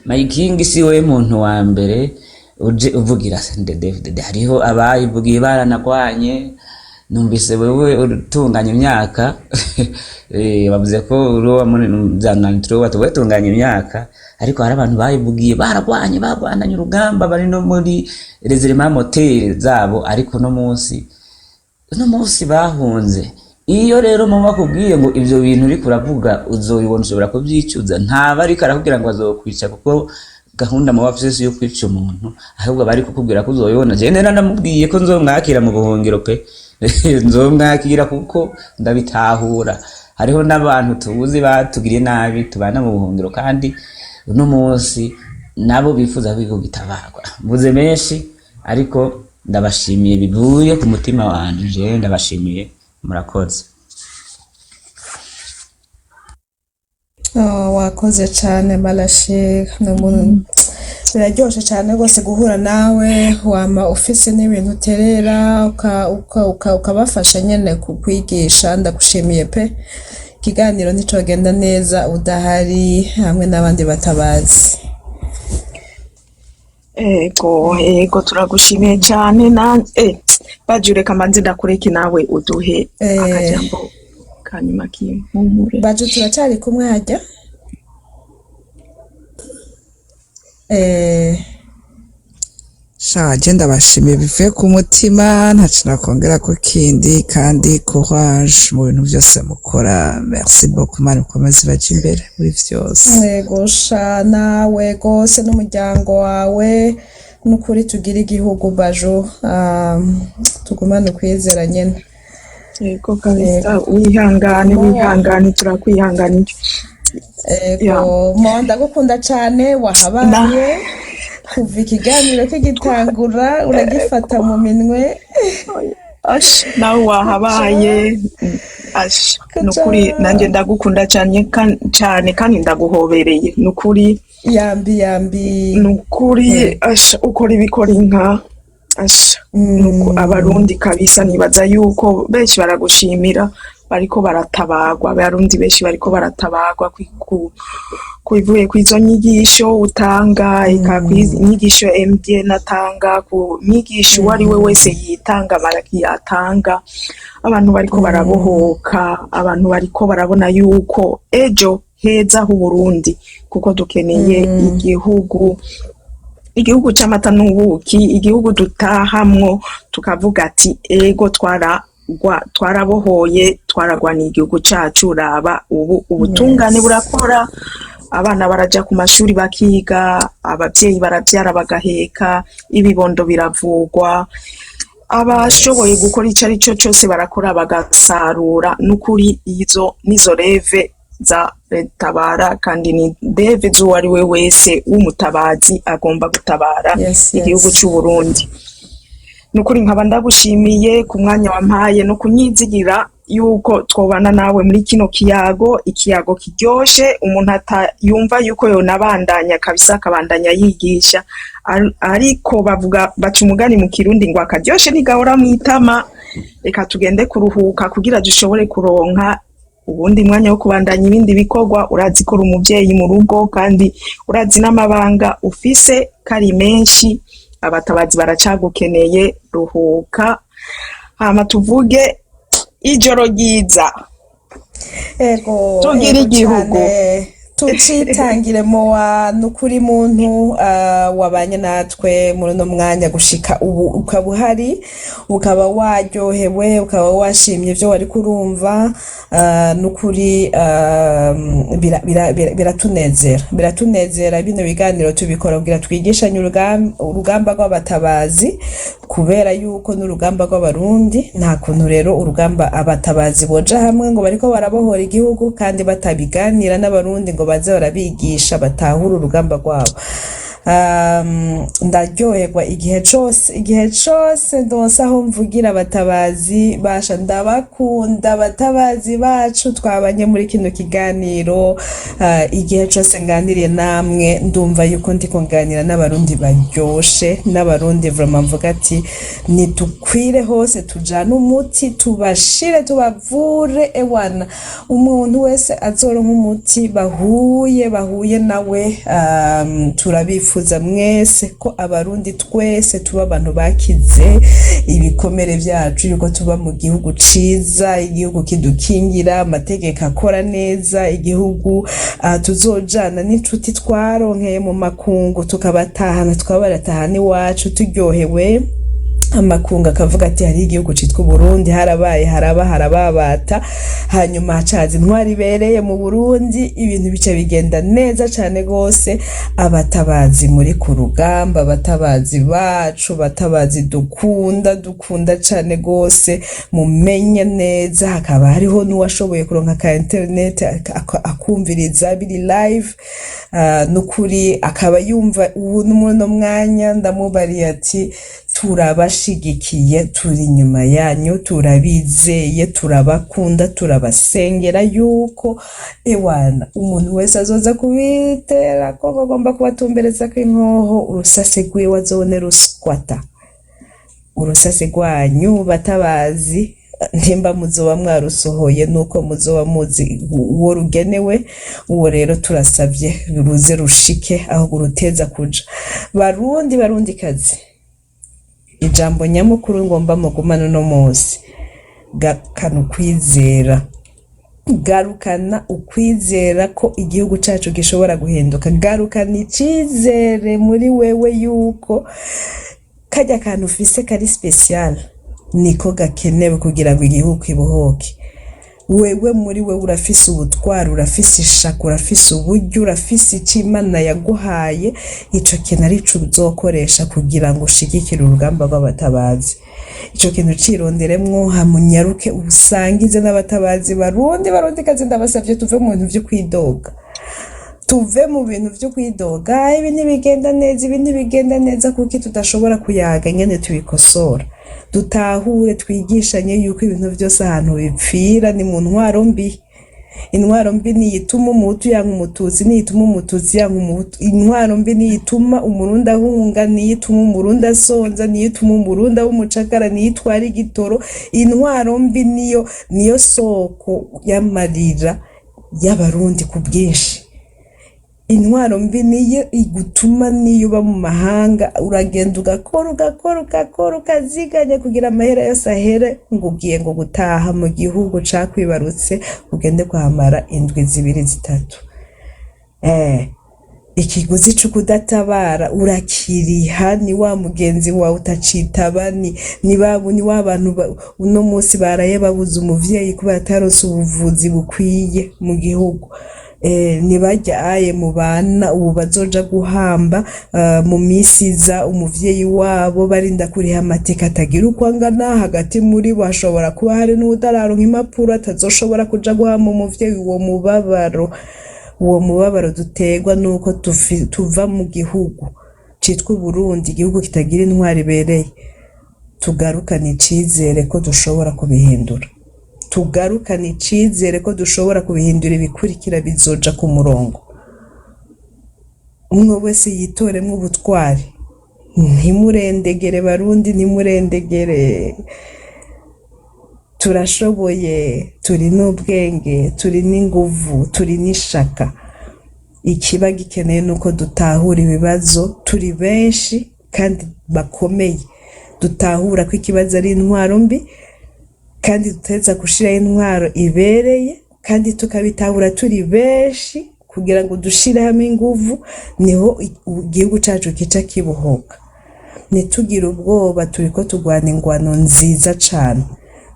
Mayikingi si we muntu wa mbere uje uvugira CNDD-FDD, hariho abayivugiye baranagwanye. Numvise wewe utunganya imyaka, bavuze ko uri uwa muri bya 93, wetunganya imyaka, ariko hari abantu bayivugiye baragwanye, bagwananye urugamba, bari no muri rezerema moteri zabo, ariko no munsi bahunze. Iyo rero muba bakubwiye ngo ibyo bintu uriko uravuga uzobibona, ushobora kubyicuza, ntaba ariko arakubwira ngo azokwica, kuko gahunda muba afise si yo kwica umuntu, ahubwo bari kukubwira ko uzobibona. Jewe nari namubwiye ko nzomwakira mu buhungiro pe, nzomwakira kuko ndabitahura. Hariho n'abantu tuzi batugiriye nabi tubana mu buhungiro, kandi uno munsi nabo bifuza ko igihugu gitabarwa. Mvuze menshi, ariko ndabashimiye bivuye ku mutima wanje. Jewe ndabashimiye, murakoze. Oh, wakoze cyane Marashe, ni umuntu biraryoshe cyane rwose guhura nawe, wama ufise n'ibintu uterera ukabafasha nyene kukwigisha. Ndagushimiye pe, ikiganiro nticogenda neza udahari hamwe n'abandi batabazi. Ego, ego, turagushimiye cyane. Na baje, reka mbanze ndakureke nawe uduhe akajambo kanyuma k'impumure. Baje, turacyari kumwe hajya. Sha, je ndabashimiye bivuye ku mutima, ntaco nakongera ko kindi, kandi courage mu bintu byose mukora. Merci beaucoup, Imana ikomeze ibaje imbere muri vyose. Yego sha, nawe rwose n'umuryango wawe. N'ukuri tugire igihugu bajo, tugumane ukwizera nyene. Yego kabisa. Yego. Wihangane. Mo. Wihangane, turakwihanganiye. Ya. Ego mo, ndagukunda cane. Wahabaye kuva ikiganiro kigitangura, uragifata mu minwe. Ash, nawe wahabaye. Ash, nukuri nanjye ndagukunda cyane cyane kandi ndaguhobereye nukuri. Yambi yambi. Nukuri ash, ukora ibikora inka ash. Nuko Abarundi kabisa nibaza yuko benshi baragushimira, bariko baratabagwa. Abarundi benshi bariko baratabagwa kuvuye kw'izo nyigisho utanga, eka kw'inyigisho MDN atanga, ku nyigisho uwo ari we wese yitanga baraki atanga. Abantu bariko barabohoka, abantu bariko barabona yuko ejo heza h'Uburundi, kuko dukeneye igihugu, igihugu c'amata n'ubuki, igihugu dutahamwo tukavuga ati: "Ego, twaragwa, twarabohoye, twaragwaniye igihugu cacu." Raba ubu ubutungane burakora, abana baraja ku mashuri bakiga, abavyeyi baravyara bagaheka, ibibondo biravugwa, abashoboye gukora ico ari cyo cyose barakora bagasarura. N'ukuri izo nizo rêve za Tabara, kandi ni rêve z'uwo ari we wese w'umutabazi agomba gutabara igihugu cy'u Burundi. Nukuri nkaba ndagushimiye ku mwanya wampaye no kunyizigira yuko twobana nawe muri kino kiyago, ikiyago kiryoshe, umuntu yumva yuko yonabandanya kabisa, akabandanya yigisha. Ariko bavuga, baca umugani mu Kirundi ngo akaryoshe ntigahora mw'itama. Reka tugende kuruhuka kugira dushobore kuronka ubundi mwanya wo kubandanya ibindi bikorwa. Urazi ko uri umuvyeyi mu rugo, kandi urazi n'amabanga ufise kari menshi. Abatabazi baracagukeneye. Ruhuka, hama tuvuge ijoro ryiza. Ego. Tugire Ego. igihugu. Cane, tucitangire mowa. Nukuri muntu wabanye natwe muri uno mwanya gushika ubu, ukaba uhari, ukaba waryohewe, ukaba washimye ibyo wari kurumva, nukuri biratunezera, biratunezera. Bino biganiro tubikora kugira twigishanye urugamba rw'abatabazi, kubera yuko n'urugamba rw'Abarundi. Nta kuntu rero urugamba abatabazi boja hamwe ngo bariko barabohora igihugu kandi batabiganira n'Abarundi ngo baze barabigisha batahure urugamba rwabo. Ndaryoherwa igihe cose, igihe cose ndonse aho mvugira abatabazi. Basha, ndabakunda abatabazi bacu twabanye muri kino kiganiro. Igihe cose nganiriye namwe ndumva yuko ndiko nganira n'Abarundi baryoshe, n'Abarundi vraiment mvuga ati nidukwire hose, tujane umuti, tubashire, tubavure. Ewana, umuntu wese azoronka umuti bahuye nawe. Turabifuza mwese ko Abarundi twese tuba abantu bakize ibikomere vyacu, yuko tuba mu gihugu ciza, igihugu kidukingira, amategeko akora neza, igihugu tuzojana n'inshuti twaronkeye mu makungu, tukabatahana, tukaba baratahana iwacu turyohewe, amakungu akavuga ati hariho igihugu citwa Uburundi, harabaye, haraba, harababata, hanyuma hacaza intwari ibereye mu Burundi, ibintu bica bigenda neza cane gose. Abatabazi muri ku rugamba, abatabazi bacu, abatabazi dukunda, dukunda cane gose, mumenye neza hakaba hariho n'uwashoboye kuronka ka internet akumviriza biri live, nukuri akaba yumva ubu muri uno mwanya, ndamubariye ati turabashigikiye, turi inyuma yanyu, turabizeye, turabakunda, turabasengera yuko ewana umuntu wese azoza kubitera ko agomba kubatumbereza ko inkoho, urusase rwiwe azobone ruswata. Urusase rwanyu batabazi, ntimba muzoba mwarusohoye nuko muzoba muzi uwo rugenewe. Uwo rero turasabye ruze rushike aho ruteza kuja. Barundi, Barundi kazi, ijambo nyamukuru ngomba mugumane uno munsi: garukana ukwizera, garukana ukwizera ko igihugu cacu gishobora guhinduka. Garukana icizere muri wewe yuko karya kantu ufise kari spécial niko gakenewe kugira ngo igihugu kibohoke. Wewe muri wewe urafise ubutwari, urafise ishaka, urafise uburyo, urafise icyo Imana yaguhaye. Ico kintu arico uzokoresha kugira ngo ushigikire urugamba rw'abatabazi. Ico kintu cironderemwo, hamunyaruke usangize n'abatabazi. Barundi, Barundi kazi, ndabasavye tuve mu bintu vyo kwidoga, tuve mu bintu vyo kwidoga. Ibi ntibigenda neza, ibi ntibigenda neza. Kuki tudashobora kuyaga ingene tubikosora? Dutahure, twigishanye yuko ibintu vyose ahantu bipfira ni mu ntwaro mbi. Intwaro mbi niyo ituma Umuhutu yanka Umututsi, niyo ituma Umututsi yanka Umuhutu. Intwaro mbi niyo ituma Umurundi ahunga, niyo ituma Umurundi asonza, niyo ituma Umurundi aba umucakara, niyo itwara igitoro. Intwaro mbi niyo soko y'amarira y'Abarundi ku bwinshi. Intwaro mbi niyo igutuma niyo uba mu mahanga uragenda ugakora, ugakora, ugakora, ukaziganya kugira amahera yose ahere, ngo ugiye ngo gutaha mu gihugu cakwibarutse, ugende kuhamara indwi 2, 3. Ikiguzi co kudatabara urakiriha. Ni wa mugenzi wawe utacitaba, ni wa bantu uno munsi baraye babuze umuvyeyi kubera ataronse ubuvuzi bukwiye mu gihugu. Ntibajya aye mu bana ubu bazoja guhamba mu minsi iza umuvyeyi wabo, barinda kuriha amateka atagira uko angana. Hagati muri bo hashobora kuba hari n'uwutararonka impapuro, atazoshobora kuja guhamba umuvyeyi. Uwo mubabaro duterwa nuko tuva mu gihugu citwa Uburundi, igihugu kitagira intwaro ibereye. Tugarukane icizere ko dushobora kubihindura, tugarukane icizere ko dushobora kubihindura. Ibikurikira bizoja ku murongo. Umwe wese yitoremwo ubutwari. Ntimurendegere, Barundi, ntimurendegere. Turashoboye, turi n'ubwenge, turi n'inguvu, turi n'ishaka. Ikiba gikeneye nuko dutahura ibibazo turi benshi kandi bakomeye, dutahura ko ikibazo ari intwaro mbi kandi duteza gushiraho intwaro ibereye, kandi tukabitahura turi benshi kugira ngo dushire hamwe inguvu, niho igihugu cacu kica kibohoka. Ntitugire ubwoba, turiko turwana ingwano nziza cane,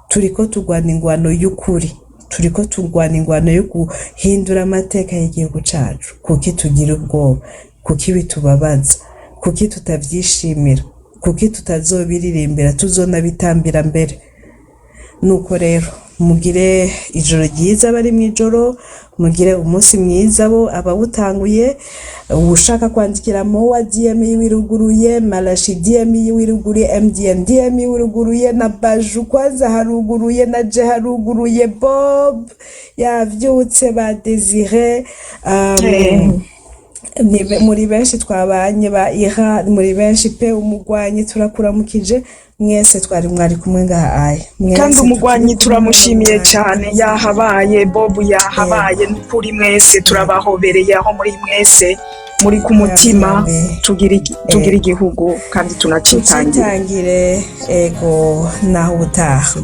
turiko turwana ingwano y'ukuri, turiko turwana ingwano yo guhindura amateka y'igihugu cacu. Kuki tugira ubwoba? Kuki bitubabaza? Kuki tutavyishimira? Kuki tutazobiririmbira, tuzonabitambira mbere? Nuko rero mugire ijoro ryiza bari mw'ijoro, mugire umunsi mwiza bo abawutanguye. Ushaka kwandikira Mowa, DM yiwe iruguruye, Marashi DM yiwe iruguruye, MDN DM yiwe iruguruye, na Baju kwanza haruguruye, na Je haruguruye, Bob yavyutse, ba Desire, muri benshi twabanye, ba Ira, muri benshi pe. Umugwanyi turakuramukije mwese, twari mwari kumwe ngaha aya mwese. Kandi umugwanyi tukiri kumwe turamushimiye n'umugwanyi. cyane, yahabaye. Bob yahabaye. Kuri mwese turabahobereye aho muri mwese, muri ku mutima. Yambi. Tugira igihugu kandi tunacitangire. Tucitangire. Ego, naho ubutaha.